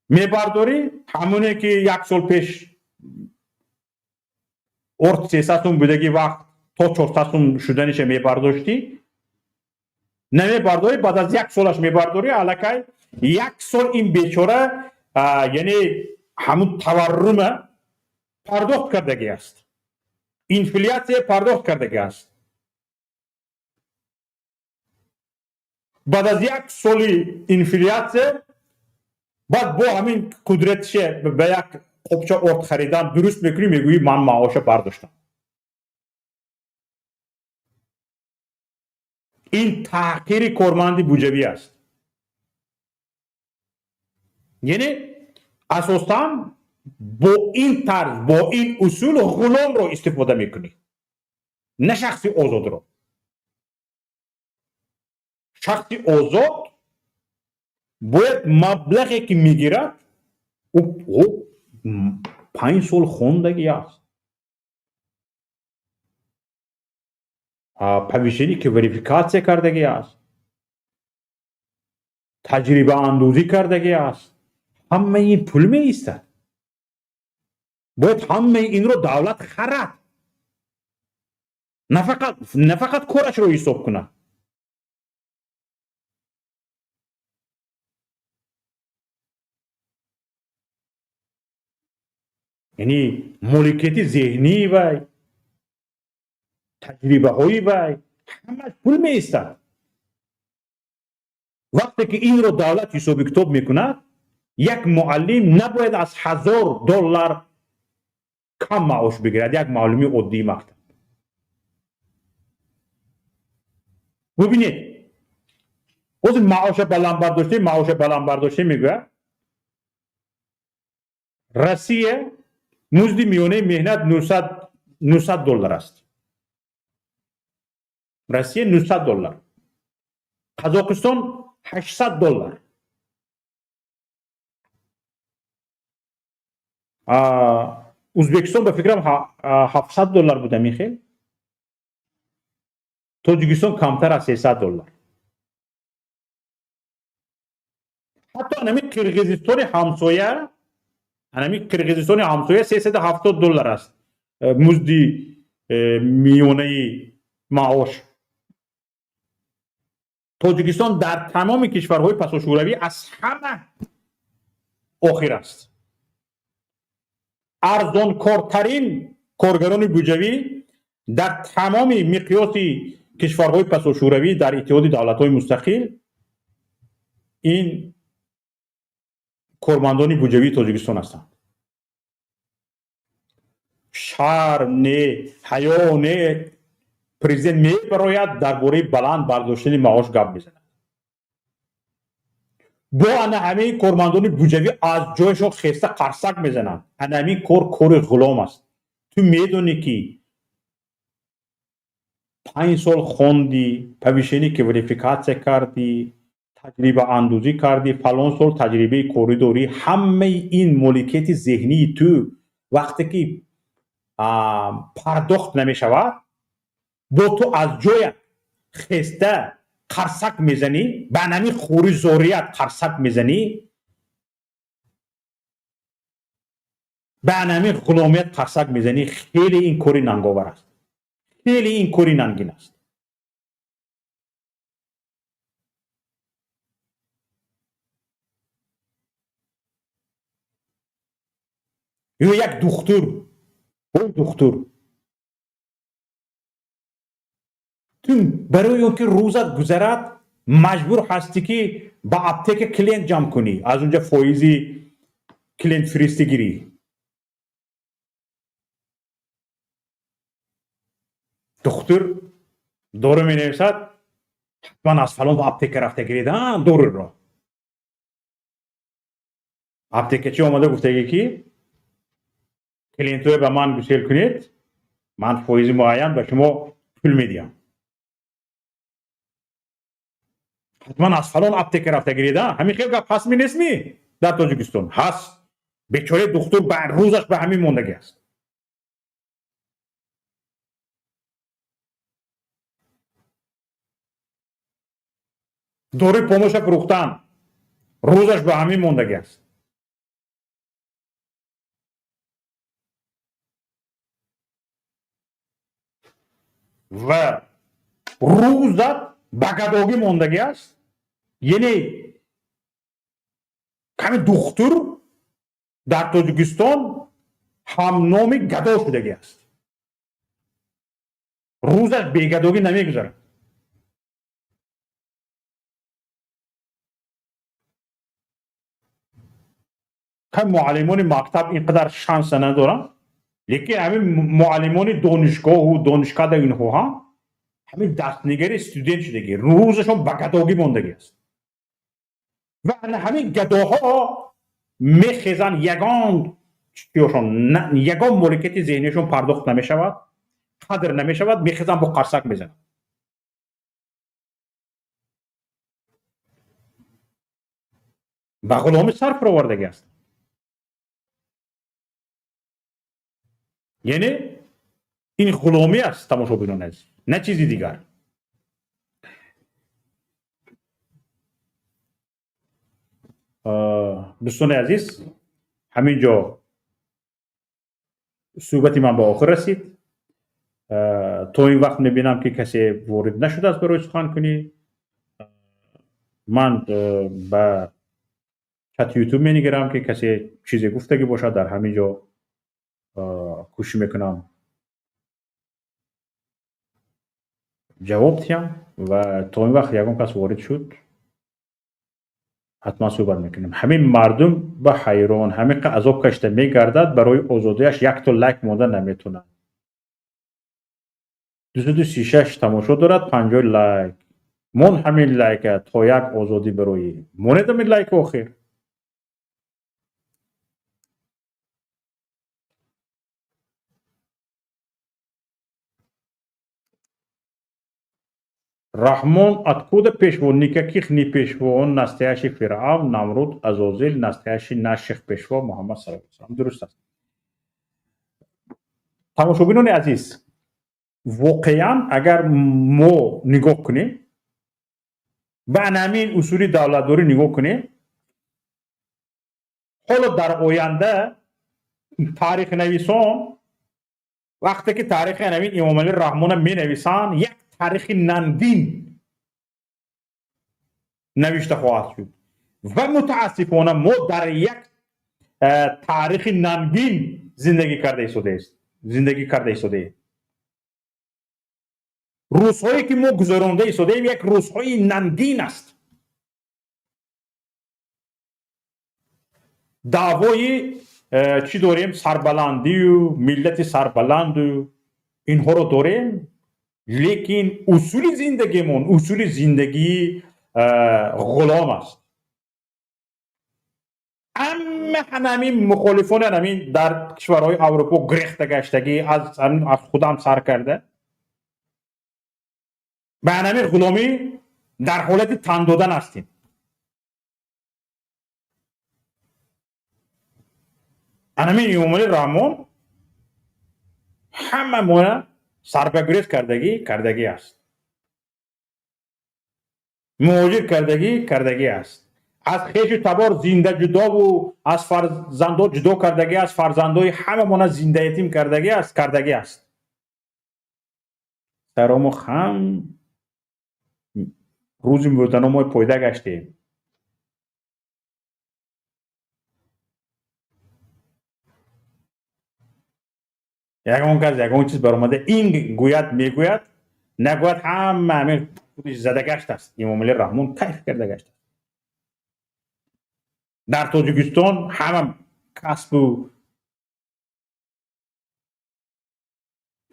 мебардорӣ, ҳамоне ки як сол пеш орд 300 сум будаги вақт то 400 сум шуданиша мебардоштӣ, намебардорӣ, баъд аз як солаш мебардорӣ. Аллакай як сол ин бечора яъне ҳамун таваррума пардохт кардагӣ аст, инфляция пардохт кардагӣ аст. Баъд аз як соли инфляция баъд бо ҳамин қудратише ба як қопча орд харидан дуруст мекунӣ, мегӯӣ ман маоша бардоштам. Ин таҳқири корманди буҷавӣ аст. Яъне асосан бо ин тарз, бо ин усул ғуломро истифода мекунӣ, на шахси озодро. Шахси озод бояд маблағе ки мегирад, ӯ 5 сол хондагӣ аст, повышение квалификация кардагӣ аст, таҷрибаандӯзӣ кардагӣ аст, ҳамаи ин пул меистад. Бояд ҳамаи инро давлат харад, на фақат корашро ҳисоб кунад. Яъне моликияти зеҳнии вай, таҷрибаҳои вай ҳамаш пул меистад. Вақте ки инро давлат ҳисоби китоб мекунад, як муаллим набояд аз $1000 кам маош бигирад, як муаллими оддии мактаб. Бубинед, ҳозир маоша баланд бардоштем, маоша баланд бардоштем мегӯяд. Россия музди миёнаи меҳнат $900 аст. Россия $900, Қазоқистон $800. Ӯзбекистон ба фикрам $700 буда михел. Тоҷикистон камтар аз $300. Ҳатто анами Қирғизистони ҳамсоя, анами Қирғизистони ҳамсоя $370 аст музди миёнаи маош. Тоҷикистон дар тамоми кишварҳои пасошӯравӣ аз ҳама охир аст. Арзонкортарин коргарони буҷавӣ дар тамоми миқёси кишварҳои пасошӯравӣ дар Иттиҳоди давлатҳои мустақил ин кормандони буҷавии Тоҷикистон ҳастанд. Шарм не, ҳаё не, президент мебарояд дар бораи баланд бардоштани маош гап мезанад. Бо ана ҳамин кормандони буҷавӣ аз ҷояшон хеста қарсак мезананд. Ана ҳамин кор кори ғулом аст. Ту медонӣ ки 5 сол хондӣ, повышение квалификация кардӣ, таҷрибаандӯзӣ кардӣ, фалон сол таҷрибаи корӣ дорӣ, ҳамаи ин моликияти зеҳнии ту вақте ки пардохт намешавад, Бо ту аз ҷоя хеста қарсак мезанӣ, ба нами хури зорият қарсак мезанӣ, ба нами ғуломият қарсак мезанӣ. Хеле ин кори нанговар аст, хеле ин кори нангин аст. Ё як духтур, ой духтур, ту барои он ки рӯзат гузарад, маҷбур ҳастӣ, ки ба аптека клиент ҷамъ кунӣ, аз унҷа фоизи клиент фиристӣ гирӣ. Духтур дору менависад, ҳатман аз фалон аптека рафта гиред доруро. Аптекачи омада гуфтагӣ, ки клиентҳое ба ман гусел кунед, ман фоизи муайян ба шумо пул медиҳам. Ҳатман аз фалон аптека рафта гиред. Ҳамин хел гап ҳастми, нестми дар Тоҷикистон? Ҳаст. Бечораи духтур ба рӯзаш ба ҳамин мондагӣ аст. Доруи помоша фурӯхтан, рӯзаш ба ҳамин мондагӣ аст. Ва рӯзат ба гадогӣ мондагӣ аст. Яъне ками духтур дар Тоҷикистон ҳамноми гадо шудагӣ аст, рӯзаш бегадогӣ намегузарад. Кам муаллимони мактаб ин қадар шанса надоранд, лекин ҳамин муаллимони донишгоҳу донишкада, инҳо ҳам ҳамин дастнигари студент шудагӣ, рӯзашон ба гадогӣ мондагӣ аст. Ва ана ҳамин гадоҳо мехезанд, ягон чиёшон, ягон моликияти зеҳнияшон пардохт намешавад, қадр намешавад, мехезанд, бо қарсак мезананд. Ба ғуломи сар фуровардагӣ аст. Яъне ин ғуломӣ аст, тамошобинони азиз, на чизи дигар. Дӯстони азиз, ҳамин ҷо суҳбати ман ба охир расид. То ин вақт мебинам, ки касе ворид нашудааст барои суханкунӣ. Ман ба чати Ютуб менигарам, ки касе чизе гуфтагӣ бошад. Дар ҳамин ҷо кӯшиш мекунам ҷавоб диҳам ва то ин вақт ягон кас ворид шуд, ҳатман суҳбат мекунем. Ҳамин мардум ба ҳайрон, ҳамин қа азоб кашида мегардад, барои озодиаш якто лайк монда наметонад. 236 тамошо дорад, 50 лайк мон. Ҳамин лайка то як озодӣ барои монед, ҳамин лайк охир. Раҳмон откуда пешво? Никаких не пешво, он настоящий фиръавн, Намруд, Азозил, настоящий наших пешво Муҳаммад саллаллоҳу алайҳи васаллам. Дуруст аст. Тамошобинони азиз, воқеан агар мо нигоҳ кунем, ба ҳамин усули давлатдорӣ нигоҳ кунем, ҳоло дар оянда таърихнависон вақте ки таърихи ҳамин Эмомалӣ Раҳмона менависанд, як таърихи нангин навишта хоҳад шуд. Ва мутаассифона мо дар як таърихи нангин зиндагӣ карда истодаем. Рӯзҳое ки мо гузаронда истодаем, як рӯзҳои нангин аст. Даъвои чӣ дорем? Сарбаландию миллати сарбаланду инҳоро дорем, лекин усули зиндагимон усули зиндагии ғулом аст. Амма ҳамин мухолифони ҳамин дар кишварҳои Аврупо гирехта гаштагӣ, аз худам сар карда, ба ҳамин ғуломӣ дар ҳолати тан додан ҳастем. Анамин Эмомалӣ Раҳмон ҳама мона Сарбагурез кардагӣ аст. Муҳоҷир кардагӣ аст. Аз хешу табор зинда ҷудову аз фарзандо ҷудо кардагӣ аст, фарзандои ҳамамона зинда ятим кардагӣ аст. Сарому хам рӯзи мурданомо пойда гаштем. Ягон кас ягон чиз баромада ин гӯяд, мегӯяд, нагӯяд, ҳама ҳамин худиш зада гаштааст. Эмомалӣ Раҳмон кайф карда гаштааст. Дар Тоҷикистон ҳама касбу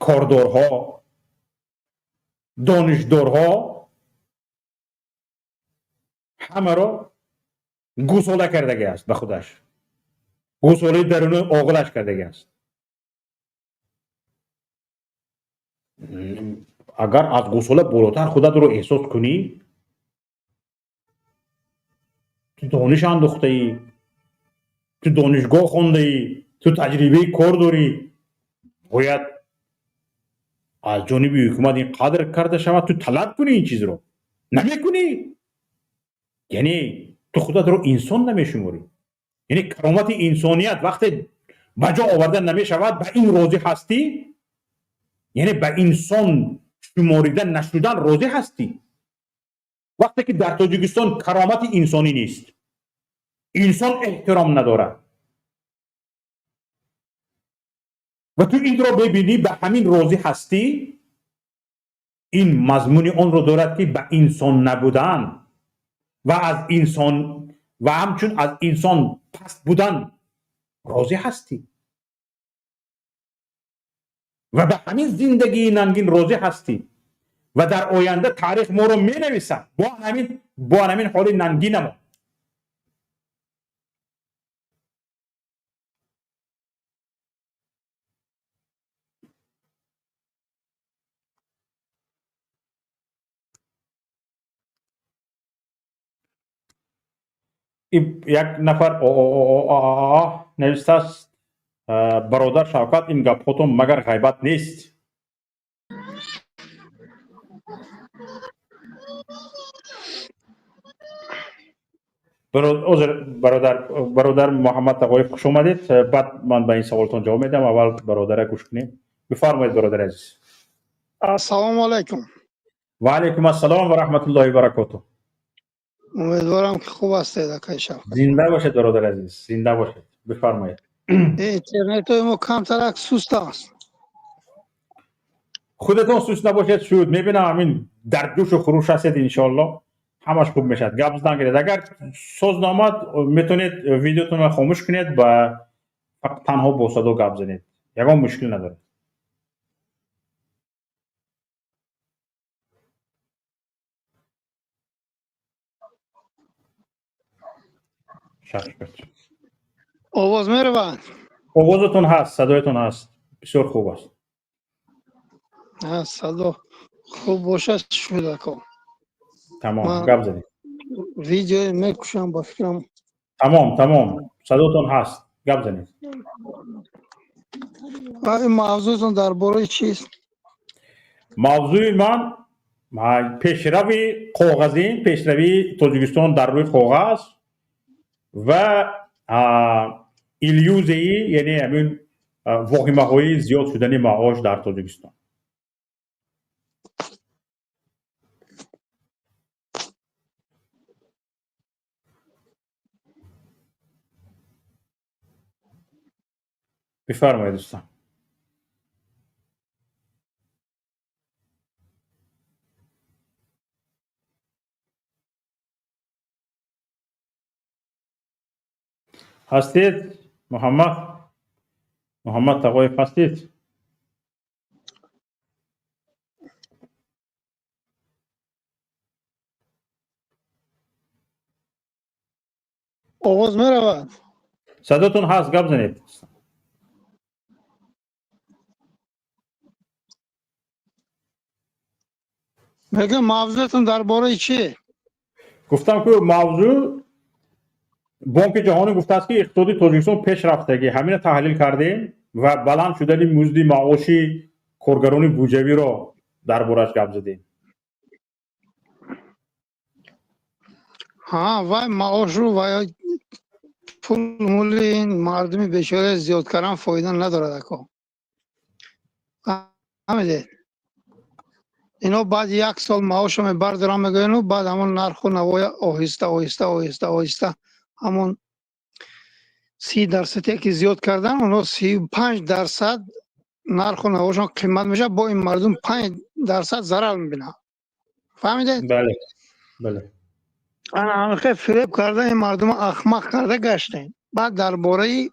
кордорҳо, донишдорҳо ҳамаро гусола кардагӣ аст ба худаш. Гусолаи даруни оғилаш кардагӣ аст. Агар аз гусола болотар худатро эҳсос кунӣ, ту дониш андохтаӣ, ту донишгоҳ хондаӣ, ту таҷрибаи кор дорӣ, бояд аз ҷониби ҳукумат ин қадр карда шавад, ту талаб кунӣ ин чизро. Намекунӣ. Яъне ту худатро инсон намешуморӣ. Яъне каромати инсоният вақте ба ҷо оварда намешавад, ба ин розӣ ҳастӣ, яъне ба инсон шуморида нашудан розӣ ҳастӣ. Вақте ки дар Тоҷикистон каромати инсонӣ нест, инсон эҳтиром надорад ва ту инро бибинӣ, ба ҳамин розӣ ҳастӣ, ин мазмуни онро дорад ки ба инсон набудан ва аз инсон ва ҳамчун аз инсон паст будан розӣ ҳастӣ ва ба ҳамин зиндагии нангин розӣ ҳастӣ ва дар оянда таърих моро менависад бо ҳамин ҳоли нангинамо. Як нафар навистааст: бародар Шавкат, ин гапҳотон магар ғайбат нест? Ҳозир бародар Муҳаммад Тағоев, хуш омадед. Баъд ман ба ин саволтон ҷавоб медиҳам. Аввал бародара гӯш кунем. Бифармоед, бародари азиз. Ассалому алайкум. Ва алайкум ассалом ва раҳматуллоҳи ва баракотуҳ. Умедворам ки хуб ҳастед, акаи Шавкат. Зинда бошед, бародари азиз, зинда бошед. Бифармоед. Интернетҳои мо камтарак суст аст. Худатон суст набошед, шуд. Мебинам ҳамин дар ҷӯшу хуруш ҳастед, иншоаллоҳ ҳамаш хуб мешавад. Гап задан гиред. Агар соз наомад, метавонед видеотонро хомӯш кунед ва фақат танҳо бо садо гап занед. Ягон мушкил надорад. Овоз меравад? Овозатон ҳаст, садоятон ҳаст. Бисёр хуб аст. Садо хуб бошад, шуд ако. Тамом, гап занед. Видео мекушам, ба фикрам. Тамом, тамом. Садотон ҳаст, гап занед. Ин мавзӯътон дар бораи чист? Мавзӯи ман пешрави коғазин, пешравии Тоҷикистон дар рӯи коғаз ва иллюзияи, яъне ҳамин воҳимаҳои зиёд шудани маош дар Тоҷикистон. Бифармоед, дӯстон. Ҳастед, Муҳаммад? Муҳаммад Тағоев ҳастед? Овоз меравад? Садотон ҳаст, гап занед. Мегӯям, мавзӯътон дар бораи чӣ? Гуфтам ки мавзӯъ Бонки ҷаҳонӣ гуфтааст ки иқтисоди Тоҷикистон пешрафтагӣ, ҳамина таҳлил кардем ва баланд шудани музди маоши Коргарони буҷавиро дар бораш гап задем. Ҳа, вай маошу вай пул мули ин мардуми бечора зиёд кардан фоида надорад, ако. Фаҳмидед? Ино баъд як сол маошо мебардорам мегӯяну баъд ҳамон нарху навоя оҳиста оҳиста оҳиста оҳиста ҳамон 30 дарсаде ки зиёд кардан, онҳо 35% нарху навошон қимат мешавад, бо ин мардум 5% зарар мебинад. Фаҳмидед? Бале, бале. Ана ҳамихел фиреб карда, ин мардума ахмақ карда гаштем. Баъд дар бораи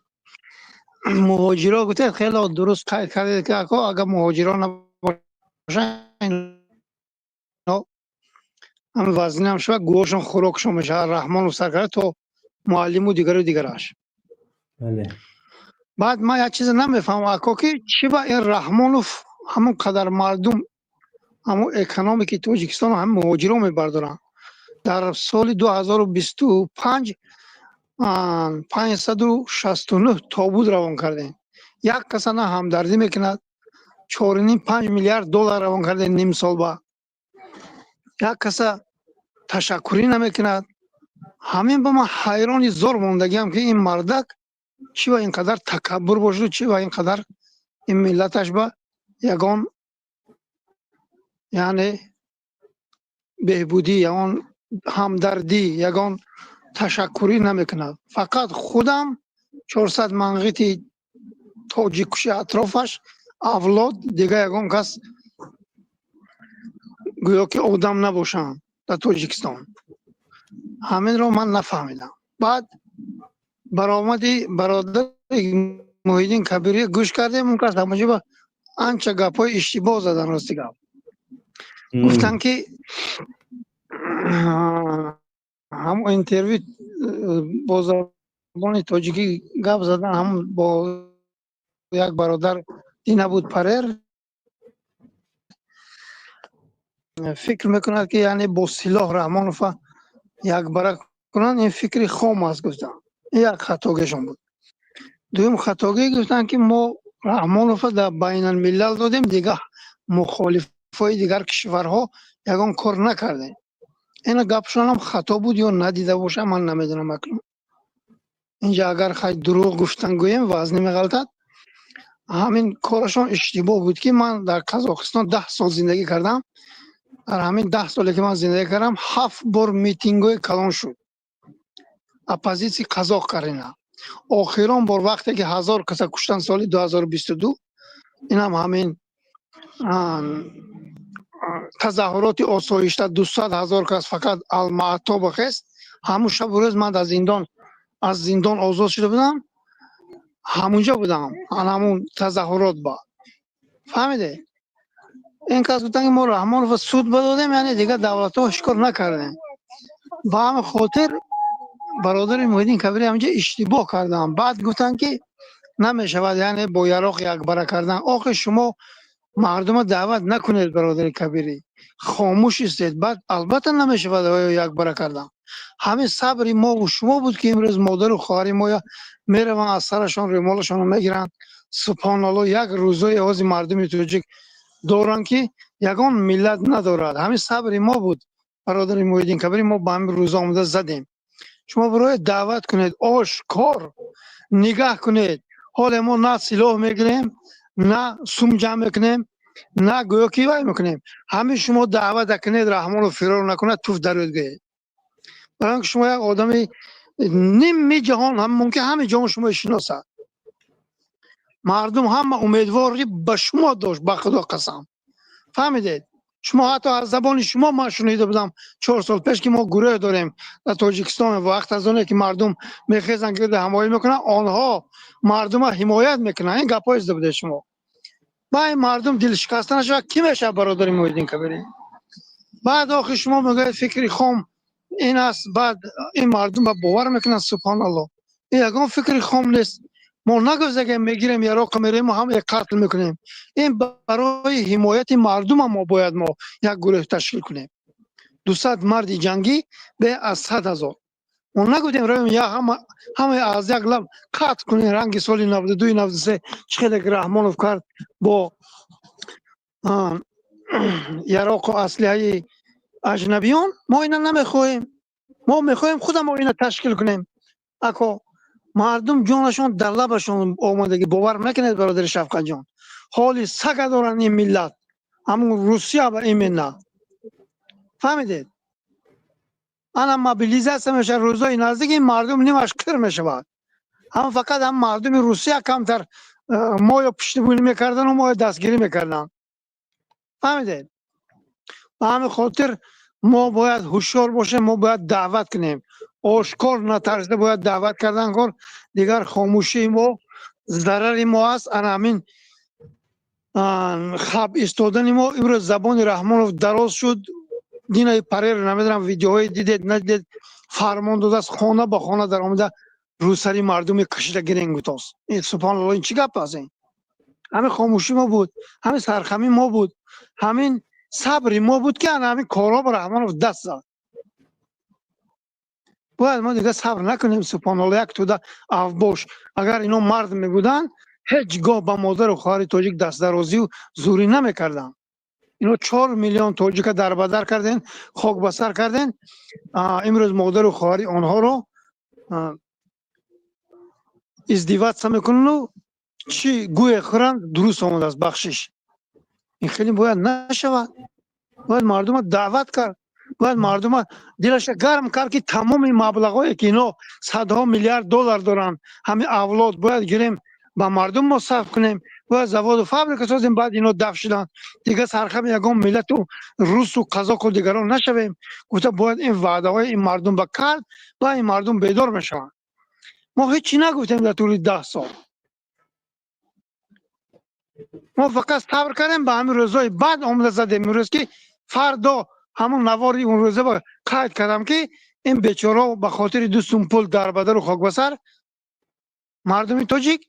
муҳоҷиро гуфтед, хеле дуруст қайд кардед, ки ако, агар муҳоҷиро набошанд, ҳамин вазнинам шавад, гӯҳошон хӯрокшон мешавад, Раҳмонов сар карда то муаллиму дигару дигараш. Баъд ман як чизе намефаҳмам, ако, ки чӣ ба ин Раҳмонов ҳамон қадар мардум, ҳамон экономикаи Тоҷикистонро ҳамин муҳоҷиро мебардоранд. Дар соли 2025 569 тобут равон кардем, як каса на ҳамдардӣ мекунад. 4,5-5 миллиард доллар равон кардем ним сол ба, як каса ташаккурӣ намекунад. Ҳамин ба ман ҳайрони зор мондагиам, ки ин мардак чӣ ба ин қадар такаббур бошаду чӣ ба ин қадар ин миллаташ ба ягон, яъне, беҳбудӣ, ягон ҳамдардӣ, ягон ташаккурӣ намекунад. Фақат худам 400 манғити тоҷиккуши атрофаш авлод, дигар ягон кас гӯё ки одам набошанд дар Тоҷикистон. Ҳаминро ман нафаҳмидам. Баъд баромади бародари Муҳиддин Кабирӣ гӯш кардем, он кас ҳамаҷоба анча гапҳои иштибоҳ задан. Рости гап, гуфтанд, ки ҳамон интервю бо забони тоҷикӣ гап задан, ҳамон бо як бародар дина буд, парер фикр мекунад, ки яъне бо силоҳ Раҳмонова якбара кунанд, ин фикри хом аст, гуфтанд. Ин як хатогишон буд. Дуюм хатогӣ гуфтанд, ки мо Раҳмонова дар байналмилал додем, дигар мухолифои дигар кишварҳо ягон кор накардем. Ина гапшонам хато буд ё надида бошам, ман намедонам. Акнун инҷа агар хай дурӯғ гуфтан гӯем, вазне меғалтад. Ҳамин корашон иштибоҳ буд, ки ман дар Қазоқистон 10 сол зиндагӣ кардам. Дар ҳамин 10 соле ки ман зиндагӣ кардам, ҳафт бор митингҳои калон шуд оппозитсияи қазоқ карина. Охирон бор вақте ки 1000 каса куштан, соли 2022, инам ҳамин тазоҳуроти осоишта, 200 000 кас фақат Алмато бахест. Ҳамун шабу рӯз ман дар зиндон, аз зиндон озод шуда будам, ҳамунҷо будам, ан ҳамун тазоҳурот ба. Фаҳмиде? Ин кас гуфтанд, ки мо Раҳмонова суд бидодем, яъне дигар давлатҳо ҳеҷ кор накардем. Ба ҳамин хотир бародари Муҳиддин Кабирӣ ҳаминҷо иштибоҳ карданд. Баъд гуфтанд, ки намешавад, яъне бо яроқ якбара кардан. Охир шумо мардума даъват накунед, бародари Кабирӣ, хомӯш истед. Баъд албатта намешавад якбара кардан. Ҳамин сабри мову шумо буд, ки имрӯз модару хоҳари моя мераванд, аз сарашон рӯмолашонро мегиранд. Субҳоналло, як рӯзои ҳози мардуми тоҷик доранд, ки ягон миллат надорад. Ҳамин сабри мо буд, бародари Муҳиддин Кабирӣ, мо ба ҳамин рӯза омада задем. Шумо барои даъват кунед, ошкор нигаҳ кунед. Ҳоле мо на силоҳ мегирем, на сум ҷамъ мекунем, на гӯё ки вай мекунем. Ҳамин шумо даъват кунед, Раҳмонов фирор накунад, туф дарёд гӯед. Барои ки шумо як одами ними ҷаҳон, мумкин ҳами ҷаҳон шумо шиносад. Мардум ҳама умедворӣ ба шумо дошт, ба Худо қасам. Фаҳмидед? Шумо ҳатто аз забони шумо ман шунида будам 4 сол пеш, ки мо гурӯҳ дорем дар Тоҷикистон. Вақт аз оне ки мардум мехезанд, гирда ҳамоӣ мекунанд, онҳо мардума ҳимоят мекунанд. Ин гапҳое зада будед шумо. Ба ин мардум дилшикаста нашавад, кӣ мешавад, бародари Муҳиддин Кабирӣ? Баъд охир шумо мегӯед, фикри хом ин аст. Баъд ин мардум ба бовар мекунанд. Субҳоналло, ин ягон фикри хом нест. Мо нагуфтем, мегирем яроқ, мерем ҳама қатл мекунем. Ин барои ҳимояти мардума мо бояд мо як гурӯҳ ташкил кунем, 200 марди ҷангӣ бе аз 100 000. Мо нагуфтем равем я ҳама ҳама аз як лаб қатл кунем, ранги соли 92, 93, чӣ хеле ки Раҳмонов кард бо Яроқу аслиҳаи аҷнабиён мо ина намехоҳем. Мо мехоҳем худамо ина ташкил кунем. Ако, мардум ҷонашон дар лабашон омадагӣ, бовар накунед, бародари Шафқатҷон, ҳоли сага доранд ин миллат, ҳамун Русия ба именно, фаҳмидед? Ана мобилизация мешавад рӯзои наздик, ин мардум нимаш кир мешавад. Ҳам фақат ҳам мардуми Русия камтар моё пуштибонӣ мекардану моё дастгирӣ мекарданд, фаҳмидед? Ба ҳамин хотир мо бояд ҳушёр бошем, мо бояд даъват кунем, ошкор, натарсида бояд даъват кардан кор. Дигар хомӯшии мо зарари мо аст. Ана ҳамин хаб истодани мо имрӯз забони Раҳмонов дароз шуд. Динаи парер, намедонам, видеоҳое дидед, надидед, фармон додааст, хона ба хона даромада, рӯсари мардуми кашида гирен гутост. Ин, субҳоналло, ин чӣ гап аст? Ин ҳамин хомӯшӣ мо буд, ҳамин сархамӣ мо буд, ҳамин сабри мо буд, ки ана ҳамин корҳо ба Раҳмонов даст зад. Бояд мо дигар сабр накунем. Субҳоналло, як тӯда авбош, агар ино мард мебуданд, ҳеҷ гоҳ ба модару хоҳари тоҷик дастдарозию зӯрӣ намекарданд. Ино 4 миллион тоҷика дарбадар карден, хок ба сар карден. Имрӯз модару хоҳари онҳоро издеваться мекунану чӣ гӯе хӯранд, дуруст омадааст, бахшиш. Ин хеле бояд нашавад. Бояд мардума даъват кард, бояд мардума дилаша гарм кард, ки тамоми маблағҳое, ки ино садҳо миллиард доллар доранд, ҳамин авлод бояд гирем, ба мардум мо сарф кунем, бояд заводу фабрика созем. Баъд ино даф шуданд, дигар сархами ягон миллату русу қазоқу дигарон нашавем гуфта, бояд ин ваъдаҳои ин мардум ба кард ва ин мардум бедор мешаванд. Мо ҳеҷ чӣ нагуфтем дар тӯли 10 сол. Мо фақат сабр кардем, ба ҳамин рӯзҳои баъд омада задем. Имрӯз ки фардо ҳамун навори он рӯза ба қайд кардам, ки ин бечорао ба хотири 2 сум пул дарбадару хокбасар мардуми тоҷик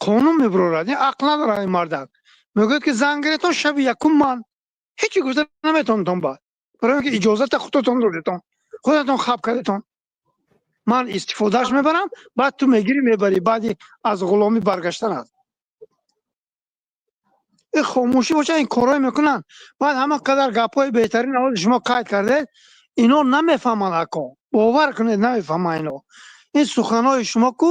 қонун мебурорад. Ин ақл надорад. Ин мардак мегӯяд, ки зан гиретон, шаби якум ман ҳечи гуфта наметавонтон, баъд барои он ки иҷозата худатон додетон, худатон хаб кардетон, ман истифодааш мебарам, баъд ту мегирӣ, мебарӣ. Баъди аз ғуломӣ баргаштан аст. Ин хомӯшӣ бошад, ин корҳое мекунанд. Баъд ҳама қадар гапҳои беҳтарин ҳози шумо қайд кардед, ино намефаҳманд. Ако, бовар кунед, намефаҳманд ино ин суханҳои шумо. Ку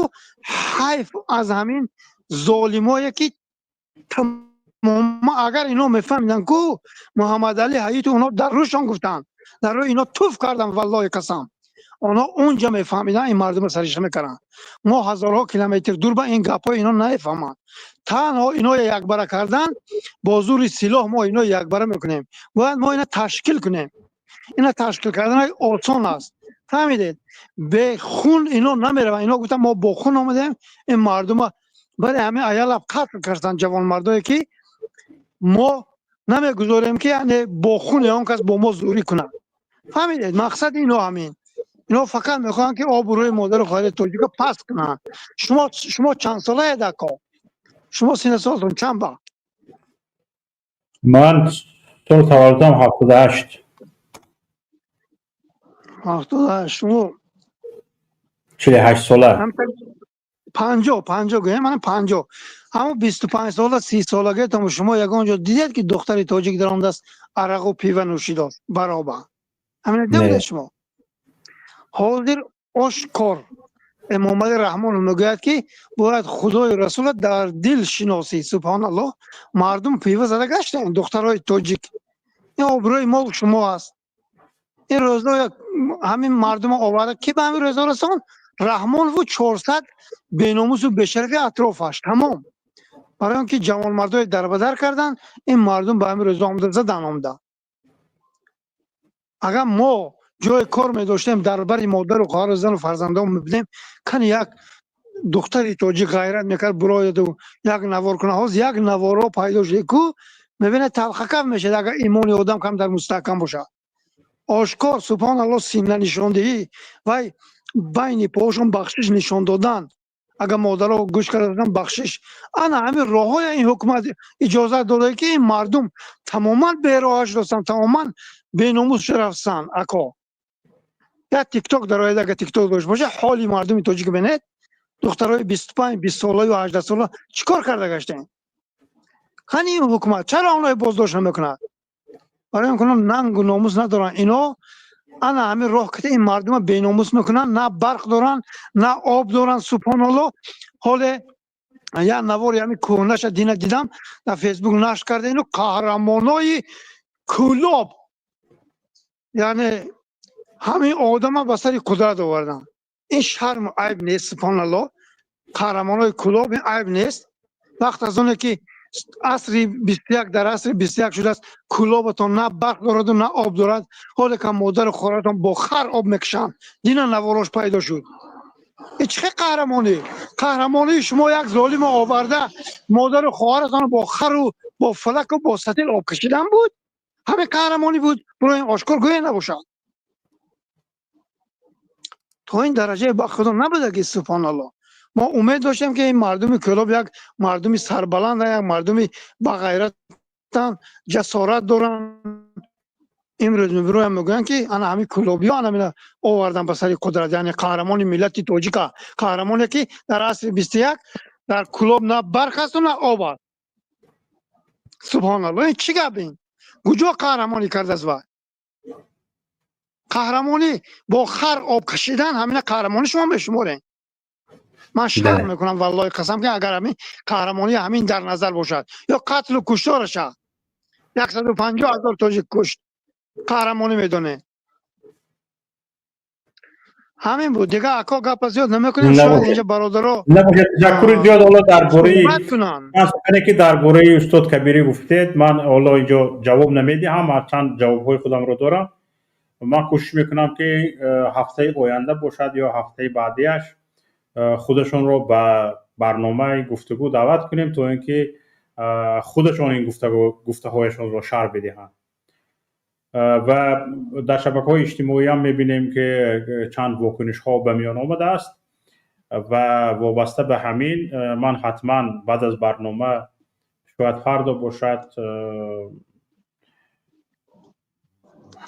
ҳайф аз ҳамин золимое, ки тамома агар ино мефаҳмиданд ку, Муҳаммадалӣ Ҳаиту онҳо дар рӯшон гуфтанд, дар рӯи ино туф карданд, валлоҳи қасам, онҳо унҷа мефаҳмиданд, ин мардумро саришта мекарданд. Мо ҳазорҳо километр дур ба ин гапҳои ино намефаҳманд. Танҳо ино якбара кардан бо зури силоҳ мо ино якбара мекунем. Бояд мо ина ташкил кунем. Ина ташкил кардан осон аст, фаҳмидед? Бе хун ино намераванд. Ино гуфтанд, мо бо хун омадем. Ин мардума бале ҳамин аялаб қатл карданд, ҷавонмардое, ки мо намегузорем, ки яъне бо хуни он кас бо мо зӯрӣ кунад, фаҳмидед? Мақсади ино ҳамин. Ино фақат мехоҳанд, ки обрӯи модару хоҳари тоҷика паст кунанд. Шумо чанд солаед, ако? Шумо сина солтон чанд ба? Ман соли таваллудам 78. 78. Шумо 48 сола. 50, 50 гӯем, мана 50, ҳамон 25 сола, 30 солагиатон шумо ягон ҷо дидед, ки духтари тоҷик даромадааст, арақу пива нӯшидааст бароба? Ҳамина дида будед шумо? Ҳозир ошкор Эмомалӣ Раҳмонов мегӯяд, ки бояд Худои Расула дар дил шиносӣ. Субҳоналлоҳ, мардум пива зада гаштаем, духтарои тоҷик. Ин обрӯи мо шумо аст. Ин рӯзо ҳамин мардума оварда, ки ба ҳамин рӯзо расон Раҳмонову 400 беномусу бешарафи атрофаш тамом, барои он ки ҷавонмардои дарбадар карданд, ин мардум ба ҳамин рӯзо омада задан омада. Агар мо ҷои кор медоштем, дар бари модару хоҳару зану фарзандон мебудем, кани як духтари тоҷик ғайрат мекард, бурояду як навор кунад. Ҳозир як наворо пайдо шуде ку, мебинед, талхакаф мешавад, агар имони одам камтар мустаҳкам бошад. Ошкор, субҳоналло, синна нишондиҳӣ, вай байни поҳошон бахшиш нишон додан, агар модаро гӯш карда, бахшиш. Ана ҳамин роҳҳоя ин ҳукумат иҷозат додае, ки ин мардум тамоман бероҳа шудастанд, тамоман беномус шударафтанд. Ако, як Тикток дарояд, агар Тикток дошта боша, ҳоли мардуми тоҷик бинед. Духтарои 25, 20 солаю 18 сола чӣ кор карда гаштем? Қани ин ҳукумат чаро онҳои боздошт намекунад? Барои он кунон нангу номус надоранд ино. Ана ҳамин роҳ ки ин мардума беномус мекунанд, на барқ доранд, на об доранд. Субҳоналло, ҳоле як навори ҳамин кӯҳнаша дина дидам, дар Фейсбук нашр карда. Ино қаҳрамонои Кӯлоб, яъне ҳамин одама ба сари қудрат овардан. Ин шарму айб нест? Субҳоналло, қаҳрамонои Кӯлоб, ин айб нест? Вақт аз оне ки асри 21, дар асри 21 шудааст, Кӯлобатон на барқ дораду, на об дорад. Ҳоле ка модару хоҳаратон бо хар об мекушанд. Дина наворош пайдо шуд. Ин чӣ қаҳрамонӣ? Қаҳрамонии шумо як золимо оварда, модару хоҳаратон бо хару бо фалаку бо сатил об кашидан буд? Ҳамин қаҳрамонӣ буд? Буроин ошкор гӯя набошад. То ин дараҷае ба Худо набуда ки, субҳоналло, мо умед доштем, ки ин мардуми Кӯлоб як мардуми сарбаланда, як мардуми бағайратан, ҷасорат доранд. Имрӯз мебироям, мегӯянд, ки ана ҳамин кӯлобиё ана ҳамина овардан ба сари қудрат, яъне қаҳрамони миллати тоҷика, қаҳрамоне, ки дар асри 21 дар Кӯлоб на барқ асту, на об аст. Субҳоналло, ин чӣ гап? Ин куҷо қаҳрамонӣ кардааст? Вай қаҳрамонӣ бо хар об кашидан, ҳамина қаҳрамонӣ шумо мешуморем? Ман шарм мекунам, валлоҳи қасам, ки агар ҳамин қаҳрамонӣ ҳамин дар назар бошад ё қатлу куштораша, 150 000 тоҷик кушт, қаҳрамонӣ медонед? Ҳамин буд дига, ако, гапа зиёд намекунем, шояд инҷа бародаро Набошад, ташаккури зиёд. Ҳоло дар бораи суҳбат кунанд. Ман сухане, ки дар бораи устод Кабирӣ гуфтед, ман ҳоло инҷо ҷавоб намедиҳам, ҳарчанд ҷавобҳои худамро дорам. Ман кӯшиш мекунам, ки ҳафтаи оянда бошад ё ҳафтаи баъдиаш, худашонро ба барномаи гуфтугӯ даъват кунем, то ин ки худашон ин гуфтаҳояшонро шарҳ бидиҳанд. Ва дар шабакаҳои иҷтимоӣ ҳам мебинем, ки чанд вокунишҳо ба миён омадааст ва вобаста ба ҳамин ман ҳатман баъд аз барнома, шояд фардо бошад,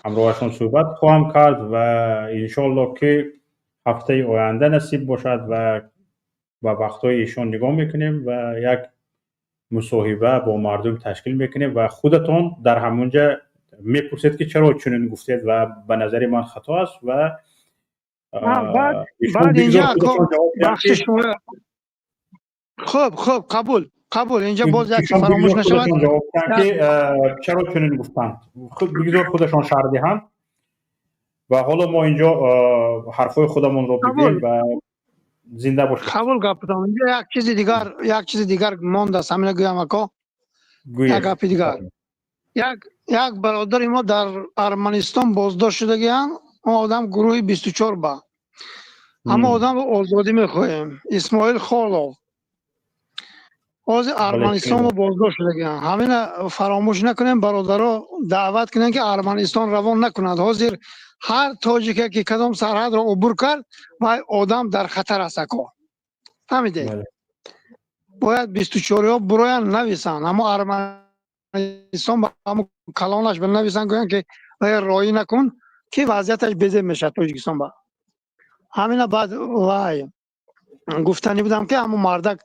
ҳамроҳашон суҳбат хоҳам кард ва иншоалло, ки ҳафтаи оянда насиб бошад ва ба вақтҳои эшон нигоҳ мекунем ва як мусоҳиба бо мардум ташкил мекунем ва худатон дар ҳамонҷа мепурсед, ки чаро чунин гуфтед ва ба назари ман хато аст ва баъд инҷа хуб, хуб, қабул, қабул. Инҷа боз як фаромӯш нашавад. Ки чаро чунин гуфтанд, бигзор худашон шарҳ диҳанд. Ва ҳоло мо инҷо ҳарфҳои худамонро бигӯем ва зинда бошед. Қабул гапатон. Инҷа як чизи дигар мондааст, ҳамина гӯям, ако, як гапи дигар. Як бародари мо дар Арманистон боздошт шудагианд. Он одам гурӯҳи 24 ба ҳама одамро озодӣ мехоҳем. Исмоил Холов ҳозир Арманистонро боздошт шудагианд. Ҳамина фаромӯш накунем, бародаро, даъват кунем, ки Арманистон равон накунанд. Ҳозир ҳар тоҷике, ки кадом сарҳадро убур кард, вай одам дар хатар аст, ако, фаҳмидед? Бояд бистучориҳо буроянд, нависанд, ҳамо Арманистон ҳамо калонаш бинависанд, гӯянд, ки вай роӣ накун, ки вазъияташ безеб мешавад Тоҷикистон ба. Ҳамина баъд вай гуфтанӣ будам, ки ҳамон мардак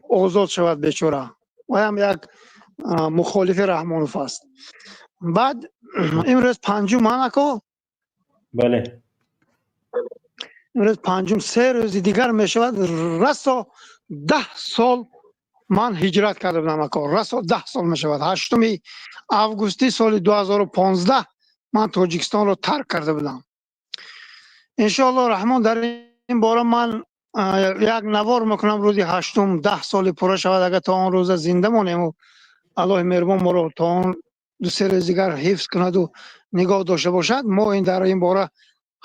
озод шавад, бечора, ваям як мухолифи Раҳмонов аст. Баъд имрӯз панҷум, анако. Бале. Имрӯз панҷум, 3 рӯзи дигар мешавад расо 10 сол ман ҳиҷрат карда будам, ако. Расо 10 сол мешавад. 8-уми августи соли 2015 ман Тоҷикистонро тарк карда будам. Иншоалло Раҳмон, дар ин бора ман як навор мекунам. Рӯзи ҳаштум 10 соли пурра шавад, агар то он рӯза зинда монему, Аллоҳи меҳрубон моро то он 2-3 рӯз дигар ҳифз кунаду нигоҳ дошта бошад, мо ин дар ин бора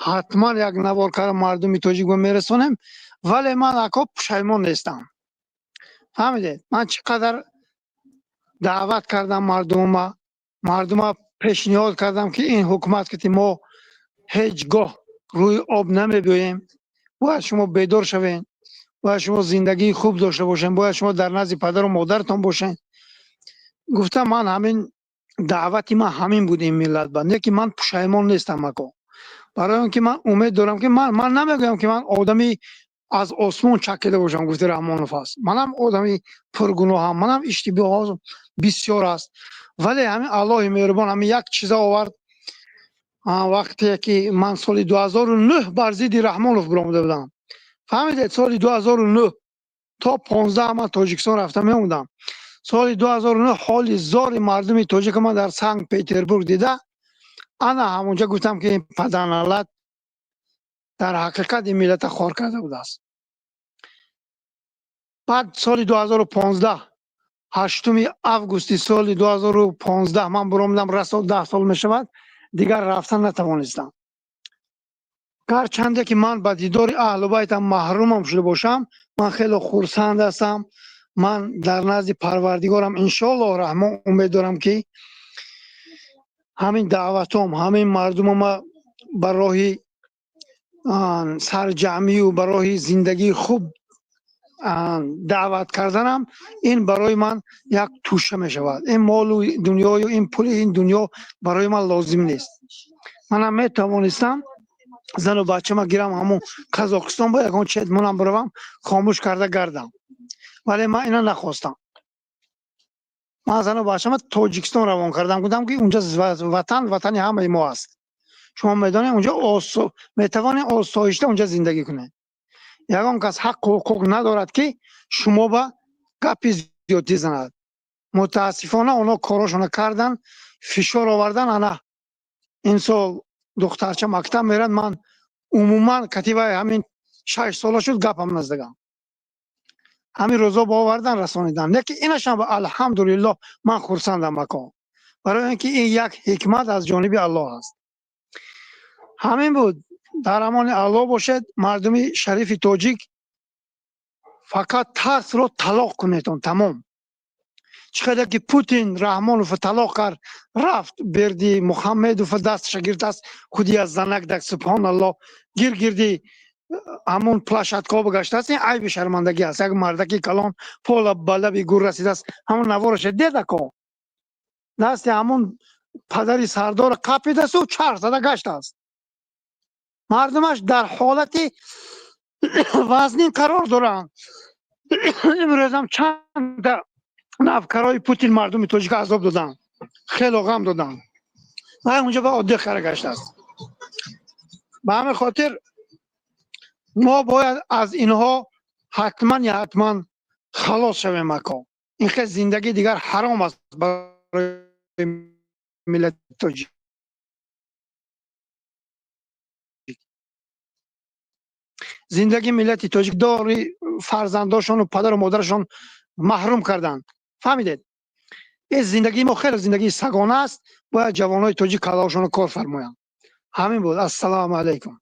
ҳатман як навор карда мардуми тоҷик ба мерасонем. Вале ман, ако, пушаймон нестам, фаҳмидед? Ман чӣ қадар даъват кардам мардума, мардума пешниҳод кардам, ки ин ҳукумат ки мо ҳеҷ гоҳ рӯи об намебиёем, бояд шумо бедор шавед, бояд шумо зиндагии хуб дошта бошед, бояд шумо дар назди падару модаратон бошед, гуфтам. Ман ҳамин даъвати ман ҳамин буд ин миллат ба. Не ки ман пушаймон нестам, ако, барои он ки ман умед дорам, ки ман намегӯям, ки ман одами Аз осмон чакида бошам, гуфти Раҳмонов аст. Манам одами пургуноҳам, манам иштибоҳом бисёр аст, вале ҳамин Аллоҳи меҳрубон ҳамин як чиза овард. Вақте ки ман соли 2009 бар зидди Раҳмонов биромада будам, фаҳмидед, соли 2009 то 15 ман Тоҷикистон рафта меомадам. Соли 2009 ҳоли зори мардуми тоҷика ман дар Санкт Петербург дида, ана ҳамонҷа гуфтам, ки ин падарналат дар ҳақиқат ин миллата хор карда будааст. Баъд соли 2015, 8 августи соли 2015 ман биромадам, расо 10 сол мешавад, дигар рафтан натавонистам. Гарчанде ки ман ба дидори аҳлу байтам маҳрумам шуда бошам, ман хеле хурсанд ҳастам. Ман дар назди Парвардигорам, иншоаллоҳ Раҳмон, умед дорам, ки ҳамин даъватом, ҳамин мардумама ба роҳи сарҷамъию ба роҳи зиндагии хуб даъват карданам, ин барои ман як тӯша мешавад. Ин молу дунёю ин пули ин дунё барои ман лозим нест. Манам метавонистам зану бачама гирам, ҳамун Қазоқистон ба ягон четмонам биравам, хомӯш карда гардам, вале ман ина нахостам. Ман зану бачама Тоҷикистон равон кардам, гуфтам, ки унҷа ватан, ватани ҳамаи мо аст. Шумо медонед, унҷа метавонед осоишта унҷа зиндагӣ кунед. Ягон кас ҳаққу ҳуқуқ надорад, ки шумо ба гапи зиёдтӣ занад. Мутаассифона, онҳо корошона кардан, фишор овардан. Ана ин сол духтарча мактаб мерад, ман умуман катибаи ҳамин 6 сола шуд, гапам наздагам. Ҳамин рӯзо ба овардан расонидан. Лекин инашам, алҳамдулиллоҳ, ман хурсандам, ако, барои ин ки ин як ҳикмат аз ҷониби Аллоҳ аст. Ҳамин буд. Дар амони Аллоҳ бошед, мардуми шарифи тоҷик. Фақат тарсро талоқ кунедон, тамом. Чӣ қадар ки Путин Раҳмонов талоқ кард, рафт Берди Мухаммедов дасташа гирифтааст, худи аз занак дак, субҳоналлоҳ, гир гирди ҳамон площадка ҳо гаштааст. Ин айби шармандагӣ аст. Як мардаки калон пола ба лаби гур расидааст. Ҳамон навораша дедако, дасти ҳамон падари сардора қапидасту чарх зада гаштааст. Мардумаш дар ҳолати вазнин қарор доранд. Имрӯзам чанда навкарои Путин мардуми тоҷика азоб доданд, хело ғам доданд ва унҷо ба оддӣ хара гаштааст. Ба ҳамин хотир мо бояд аз инҳо ҳатман я ҳатман халос шавем, ако. Ин хел зиндагӣ дигар ҳаром аст барои миллати тоҷик. Зиндагии миллати тоҷик дори фарзандошону падару модарашон маҳрум карданд, фаҳмидед? Ин зиндагии мо хеле зиндагии сагона аст. Бояд ҷавонои тоҷик каллаошонро кор фармоянд. Ҳамин буд. Ассалому алайкум.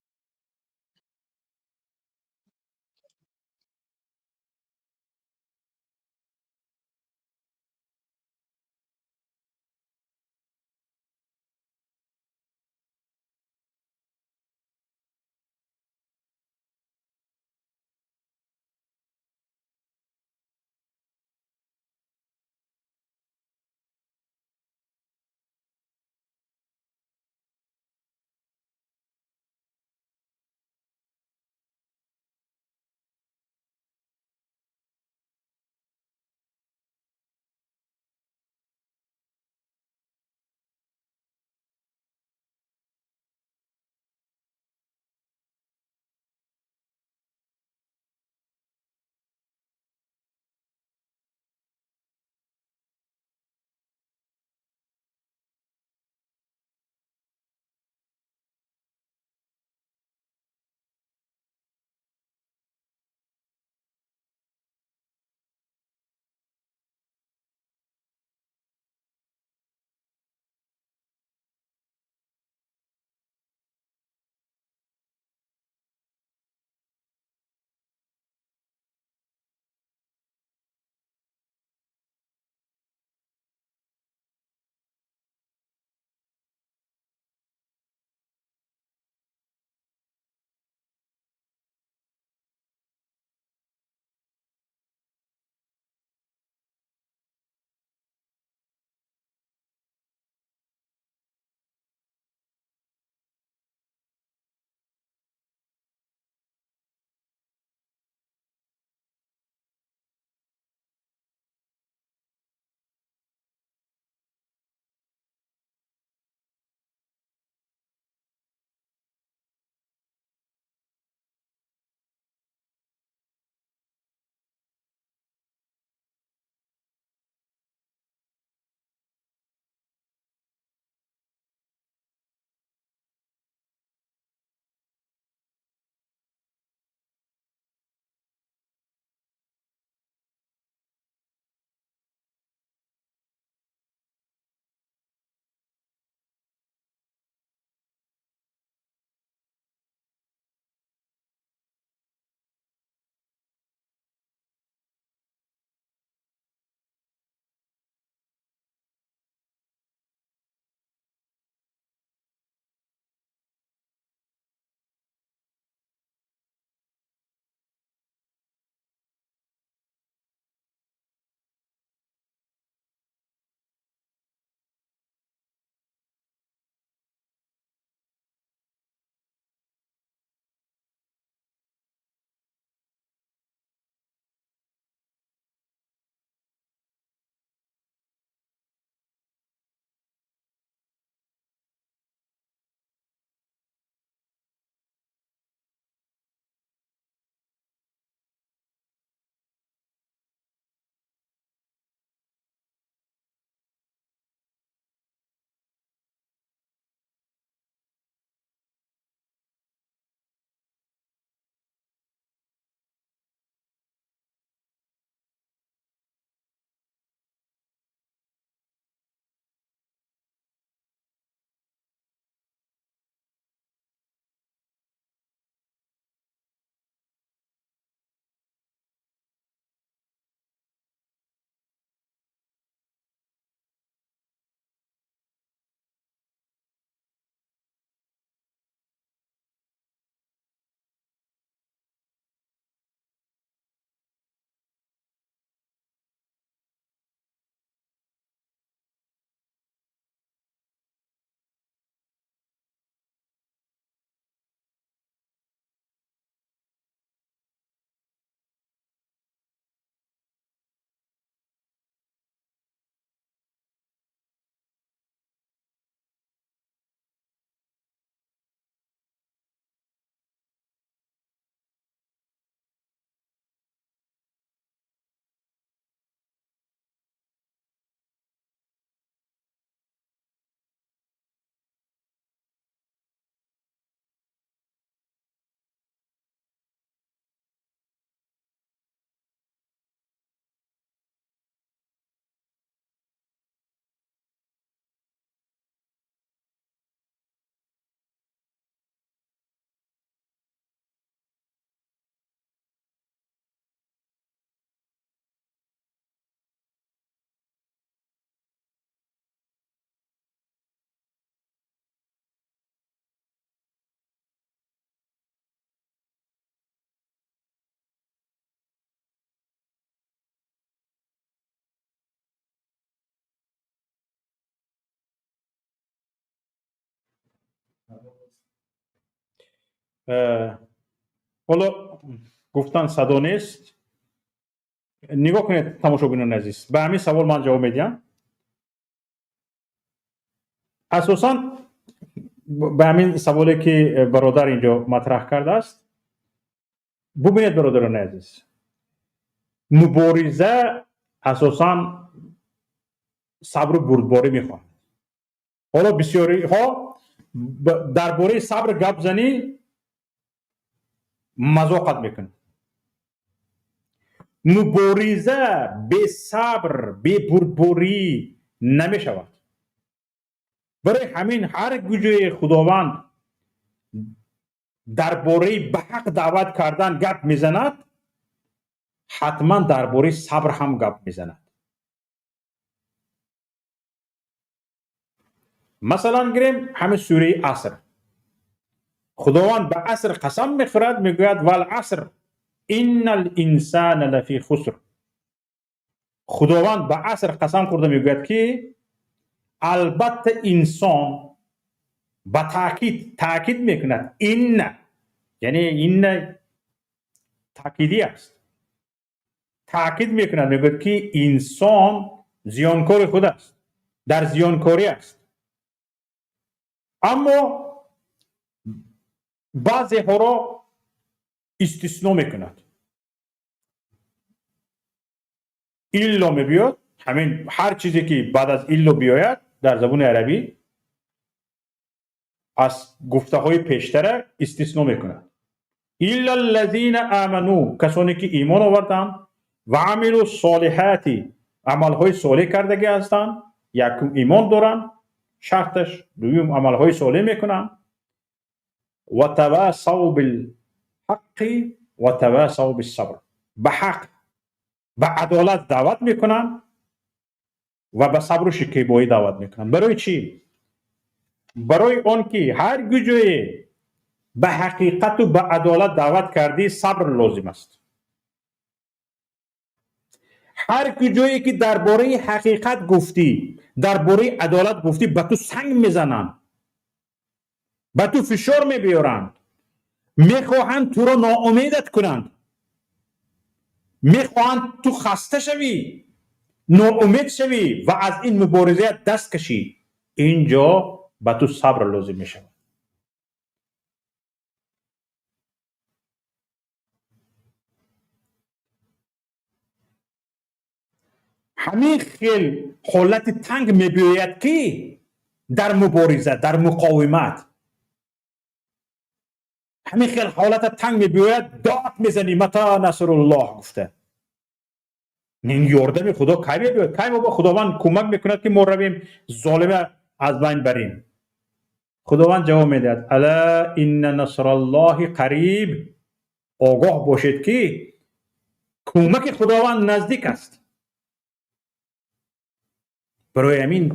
Ҳоло гуфтан садо нест. Нигоҳ кунед, тамошобинони азиз, ба ҳамин савол ман ҷавоб медиҳам. Асосан ба ҳамин саволе ки бародар инҷо матраҳ кардааст. Бубинед, бародарони азиз, мубориза асосан сабру бурдборӣ мехоҳад. Ҳоло бисёриҳо дар бораи сабр гап занӣ мазоқат мекунад. Мубориза бесабр, бебурдборӣ намешавад. Барои ҳамин ҳар куҷое Худованд дар бораи ба ҳақ даъват кардан гап мезанад, ҳатман дар бораи сабр ҳам гап мезанад. Масалан, гирем ҳамин сураи Аср. Худованд ба аср қасам мехӯрад, мегӯяд: вал аср иннал инсана лафи хуср. Худованд ба аср қасам хӯрда мегӯяд ки албатта инсон, ба таъкид мекунад, инна, яъне инна таъкидӣ аст, таъкид мекунад, мегӯяд ки инсон зиёнкори худ аст, дар зиёнкорӣ аст. Аммо баъзеҳоро истисно мекунад. Илло мебиёд, ҳамин ҳар чизе ки баъд аз илло биёяд дар забони арабӣ аз гуфтаҳои пештара истисно мекунад. Илла аллазина аману, касоне ки имон оварданд, ва амилу солиҳати, амалҳои солеҳ кардагӣ ҳастанд, якум имон доранд, шарташ, дуюм амалҳои солеҳ мекунанд, ва тавасав билҳаққи ва тавасав биссабр, ба ҳақ, ба адолат даъват мекунанд ва ба сабру шикебоӣ даъват мекунанд. Барои чӣ? Барои он ки ҳар куҷое ба ҳақиқату ба адолат даъват кардӣ, сабр лозим аст. Ҳар куҷое ки дар бораи ҳақиқат гуфтӣ, дар бораи адолат гуфтӣ, ба ту санг мезананд, ба ту фишор мебиёранд, мехоҳанд туро ноумедат кунанд, мехоҳанд ту хаста шавӣ, ноумед шавӣ ва аз ин муборизаят даст кашӣ. Инҷо ба ту сабр лозим мешавад. Ҳамин хел ҳолати танг мебиёяд ки дар мубориза, дар муқовимат ҳамин хел ҳолата танг мебиёяд, дод мезанӣ мата насруллоҳ гуфта. Ин ёрдами Худо кай мебиёяд? Кай мо ба Худованд кӯмак мекунад ки мо равем золима аз байн барем? Худованд ҷавоб медиҳад: ала инна насраллоҳи қариб. Огоҳ бошед ки кӯмаки Худованд наздик аст. Барои ҳамин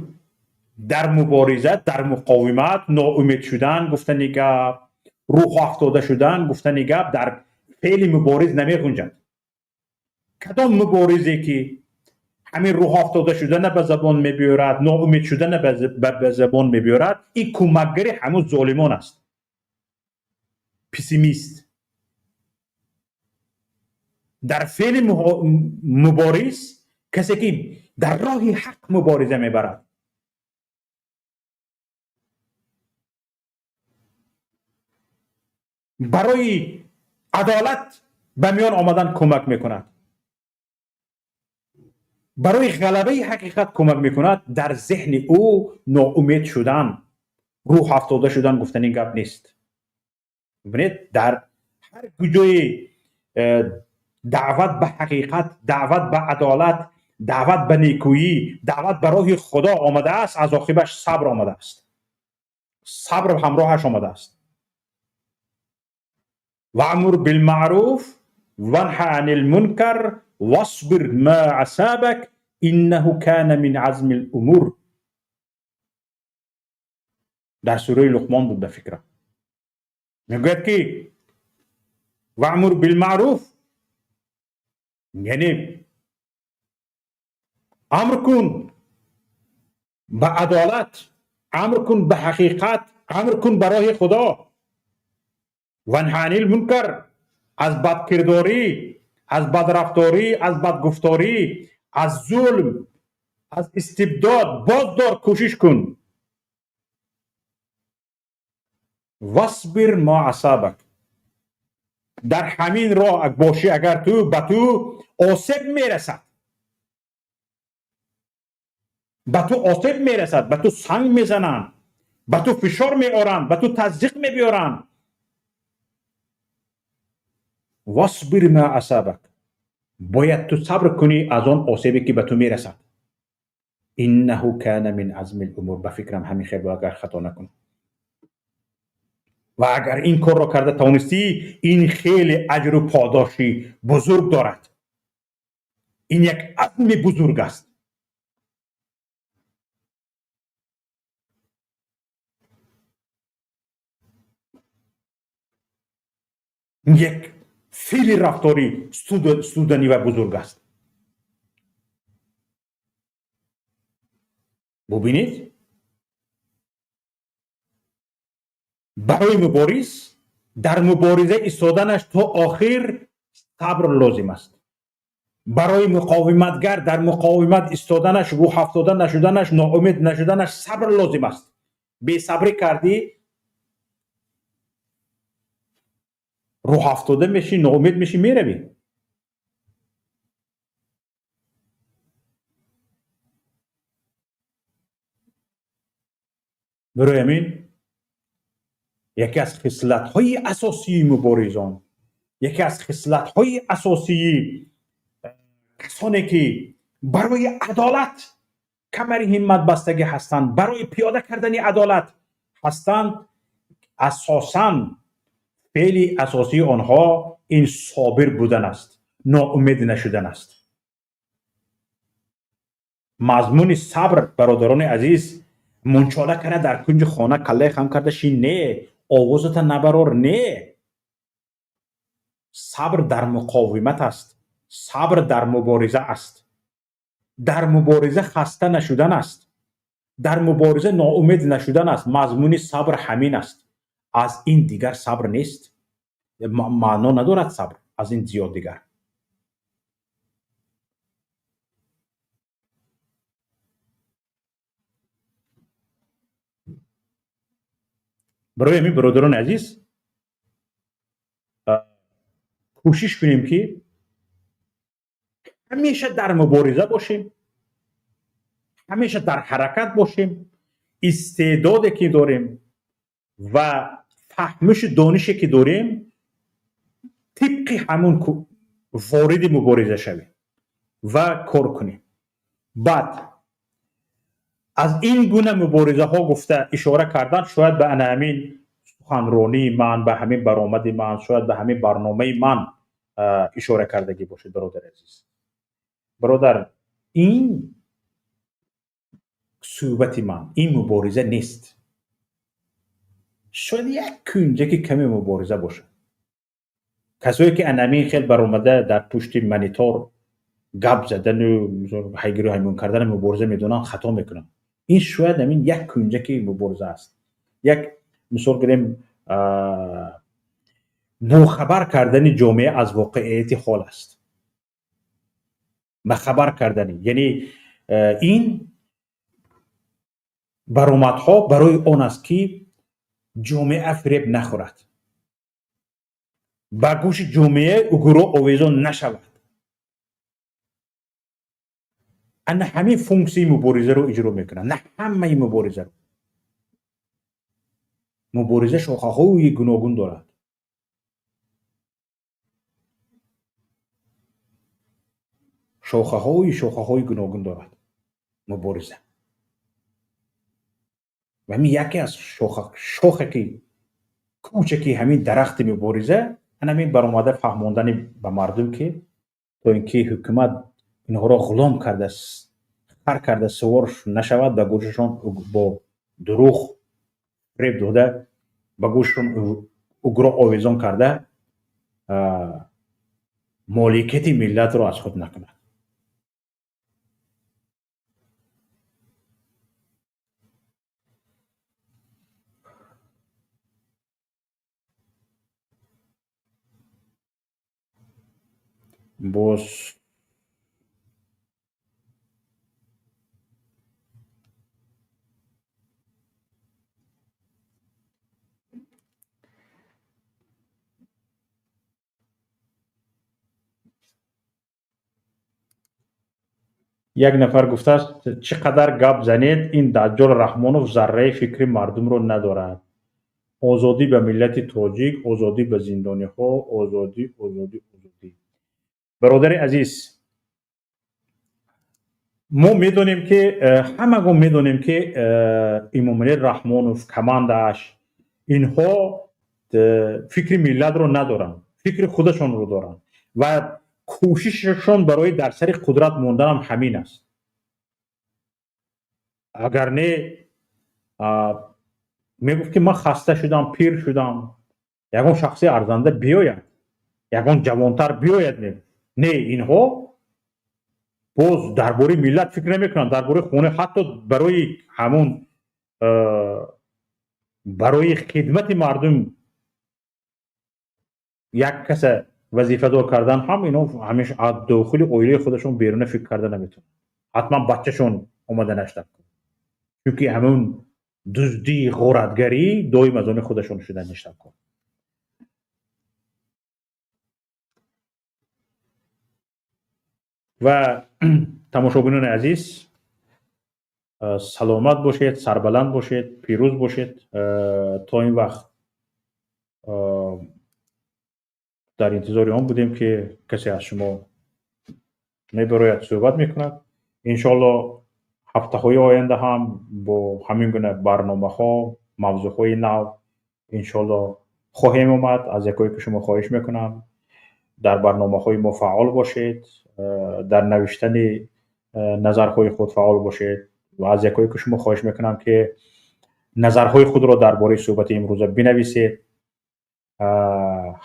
дар мубориза, дар муқовимат ноумед шудан гуфтани гап, рӯҳ афтода шудан гуфтани гап дар феъли мубориз намеғунҷад. Кадом муборизе ки ҳамин рӯҳ афтода шудана ба забон мебиёрад, ноумед шудана ба забон мебиёрад, ин кӯмакгари ҳамун золимон аст. Пессимист. Дар феъли мубориз касе ки дар роҳи ҳақ мубориза мебарад, барои адолат ба миён омадан кӯмак мекунад, барои ғалабаи ҳақиқат кӯмак мекунад, дар зеҳни ӯ ноумед шудан, рӯҳ афтода шудан гуфтани гап нест. Бибинед, дар ҳар куҷои даъват ба ҳақиқат, даъват ба адолат, даъват ба некӯӣ, даъват ба роҳи Худо омадааст, аз оқибаш сабр омадааст. Сабр ҳамроҳаш омадааст. وامر بالمعروف وانه عن المنكر واصبر ما اصابك انه كان من عزم الامور. дар сураи Луқмон буд ба фикра. Мегӯяд ки ваъмур билмаъруф, яъне амр кун ба адолат, амр кун ба ҳақиқат, Амр кун ба роҳи Худо. Ванҳа анил мункар, аз бадкирдорӣ, аз бадрафторӣ, аз бадгуфторӣ, аз зулм, аз истибдод боздор, кӯшиш кун. Васбир ма асабак, дар ҳамин роҳ бошӣ агар ту, ба ту осеб мерасад, ба ту осеб мерасад, ба ту санг мезананд, ба ту фишор меоранд, ба ту таздиқ мебиёранд. Васбир ма асабак, бояд ту сабр кунӣ аз он осебе ки ба ту мерасад. Иннаҳу кана мин азми л-умур, ба фикрам ҳамин хел агар хато накунам. Ва агар ин корро карда тавонистӣ, ин хеле аҷру подоши бузург дорад. Ин як азми бузург аст. Ин як феъли рафторӣ студанӣ ва бузург аст. Бубинед, барои мубориз дар мубориза истоданаш то охир сабр лозим аст. Барои муқовиматгар дар муқовимат истоданаш, рӯҳафтода нашуданаш, ноумед нашуданаш сабр лозим аст. Бесабрӣ кардӣ, рӯҳафтода мешӣ, ноумед мешӣ, меравӣ. Барои ҳамин яке аз хислатҳои асосии муборизон, яке аз хислатҳои асосии касоне ки барои адолат камари ҳимматбастагӣ ҳастанд, барои пиёда кардани адолат ҳастанд, асосан феъли асосии онҳо ин собир будан аст, ноумед нашудан аст. Мазмуни сабр, бародарони азиз, мунчола карда дар кунҷи хона каллаи хам карда шин не, овозата набарор не. Сабр дар муқовимат аст, сабр дар мубориза аст, дар мубориза хаста нашудан аст, дар мубориза ноумед нашудан аст. Мазмуни сабр ҳамин аст. Аз ин дигар сабр нест, маъно надорад сабр аз ин зиёд дигар. Барои ҳамин, бародарони азиз, кӯшиш кунем ки ҳамеша дар мубориза бошем, ҳамеша дар ҳаракат бошем, истеъдоде ки дорем ва фаҳмишу донише ки дорем тибқи ҳамун вориди мубориза шавем ва кор кунем. Баъд аз ин гуна муборизаҳо гуфта ишора кардан шояд ба ана ҳамин суханронии ман, ба ҳамин баромади ман, шояд ба ҳамин барномаи ман ишора кардагӣ бошед, бародари азиз. Бародар, ин суҳбати ман, ин мубориза нест. Шояд як кунҷаки каме мубориза бошад. Касое ки ана ҳамин хел баромада дар пушти монитор гап задану ҳайгиру ҳаймон кардани мубориза медонанд, хато мекунанд. Ин шояд ҳамин як кунҷаки мубориза аст. Як мисол гирем, бохабар кардани ҷомеа аз воқеияти ҳол аст. Бахабар кардани, яъне ин баромадҳо барои он аст ки ҷомеа фиреб нахӯрад, ба гӯши ҷомеа угуро овезон нашавад. Ана ҳамин функсияи муборизаро иҷро мекунад, на ҳамаи муборизаро. Мубориза шохаҳои гуногун дорад. Шохаҳои гуногун дорад мубориза. Ва ҳамин яке аз шохе ки кӯчаки ҳамин дарахти мубориза, ана ҳамин баромада фаҳмондани ба мардум ки то ин ки ҳукумат инҳоро ғулом карда, хар карда сувор нашавад, ба гӯшашон бо дурӯғ фиреб дода, ба гӯшашон угро овезон карда, моликияти миллатро аз худ накунад. Боз як нафар гуфтааст, чӣ қадар гап занед, ин Даҷҷол Раҳмонов зарраи фикри мардумро надорад. Озодӣ ба миллати тоҷик, озодӣ ба зиндониҳо, озодӣ, озодӣ, озодӣ. Бародари азиз, мо медонем ки ҳамагон медонем ки Эмомалӣ Раҳмонов, командааш, инҳо фикри миллатро надоранд, фикри худашонро доранд ва кӯшишашон барои дар сари қудрат монданам ҳамин аст. Агар не, мегуфт ки ман хаста шудам, пир шудам, ягон шахси арзанда биёяд, ягон ҷавонтар биёяд, мегуфт. Не, инҳо боз дар бораи миллат фикр намекунанд, дар бораи хона, ҳатто барои ҳамун барои хидмати мардум як каса вазифадор кардан ҳам ино ҳамеша аз дохили оилаи худашон беруна фикр карда наметавонанд. Ҳатман бачашон омаданаш дар кор, чунки ҳамун дуздӣ, ғоратгарӣ доим аз они худашон шуданаш дар кор. Ва тамошобинони азиз, саломат бошед, сарбаланд бошед, пирӯз бошед. То ин вақт дар интизори он будем ки касе аз шумо мебарояд, суҳбат мекунад. Иншоалло ҳафтаҳои оянда ҳам бо ҳамин гуна барномаҳо, мавзӯъҳои нав иншоалло хоҳем омад. Аз якое ки шумо хоҳиш мекунам, дар барномаҳои мо фаъол бошед, дар навиштани назарҳои худ фаъол бошед ва аз якое ки шумо хоҳиш мекунам ки назарҳои худро дар бораи суҳбати имрӯза бинависед,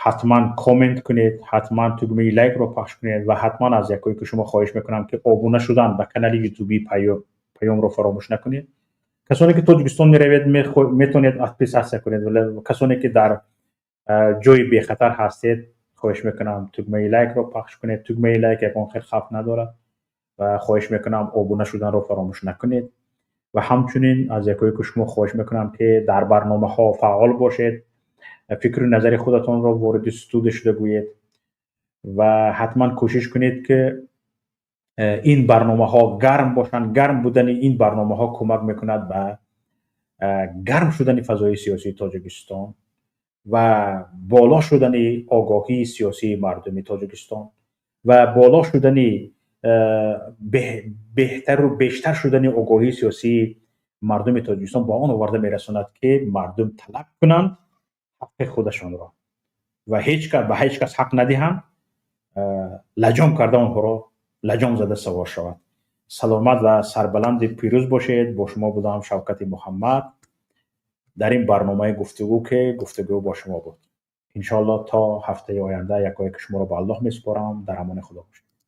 ҳатман коммент кунед, ҳатман тугмаи лайкро пахш кунед ва ҳатман аз якое ки шумо хоҳиш мекунам ки обуна шудан ба канали ютуби Паёмро фаромӯш накунед. Касоне ки Тоҷикистон меравед, метавонед подписаться кунед, вале касоне ки дар ҷои бехатар ҳастед, хоҳиш мекунам тугмаи лайкро пахш кунед. Тугмаи лайк ягон хел хавф надорад ва хоҳиш мекунам обуна шуданро фаромӯш накунед. Ва ҳамчунин аз якое ки шумо хоҳиш мекунам ки дар барномаҳо фаъол бошед, фикру назари худатонро вориди студия шуда гӯед ва ҳатман кӯшиш кунед ки ин барномаҳо гарм бошанд. Гарм будани ин барномаҳо кӯмак мекунад ба гарм шудани фазои сиёсии Тоҷикистон ва боло шудани огоҳии сиёсии мардуми Тоҷикистон ва боло шудани беҳтару бештар шудани огоҳии сиёсии мардуми Тоҷикистон ба он оварда мерасонад ки мардум талаб кунанд ҳаққи худашонро ва ҳеҷ кас ба ҳеҷ кас ҳақ надиҳанд, лаҷом карда онҳоро лаҷом зада савор шавад. Саломат ва сарбаланди пирӯз бошед. Бо шумо будам Шавкати Муҳаммад дар ин барномаи гуфтугӯ ки гуфтугӯ бо шумо буд. Иншоалло то ҳафтаи оянда якое ки шуморо ба Аллоҳ месупорам. Дар амони Худо бошед.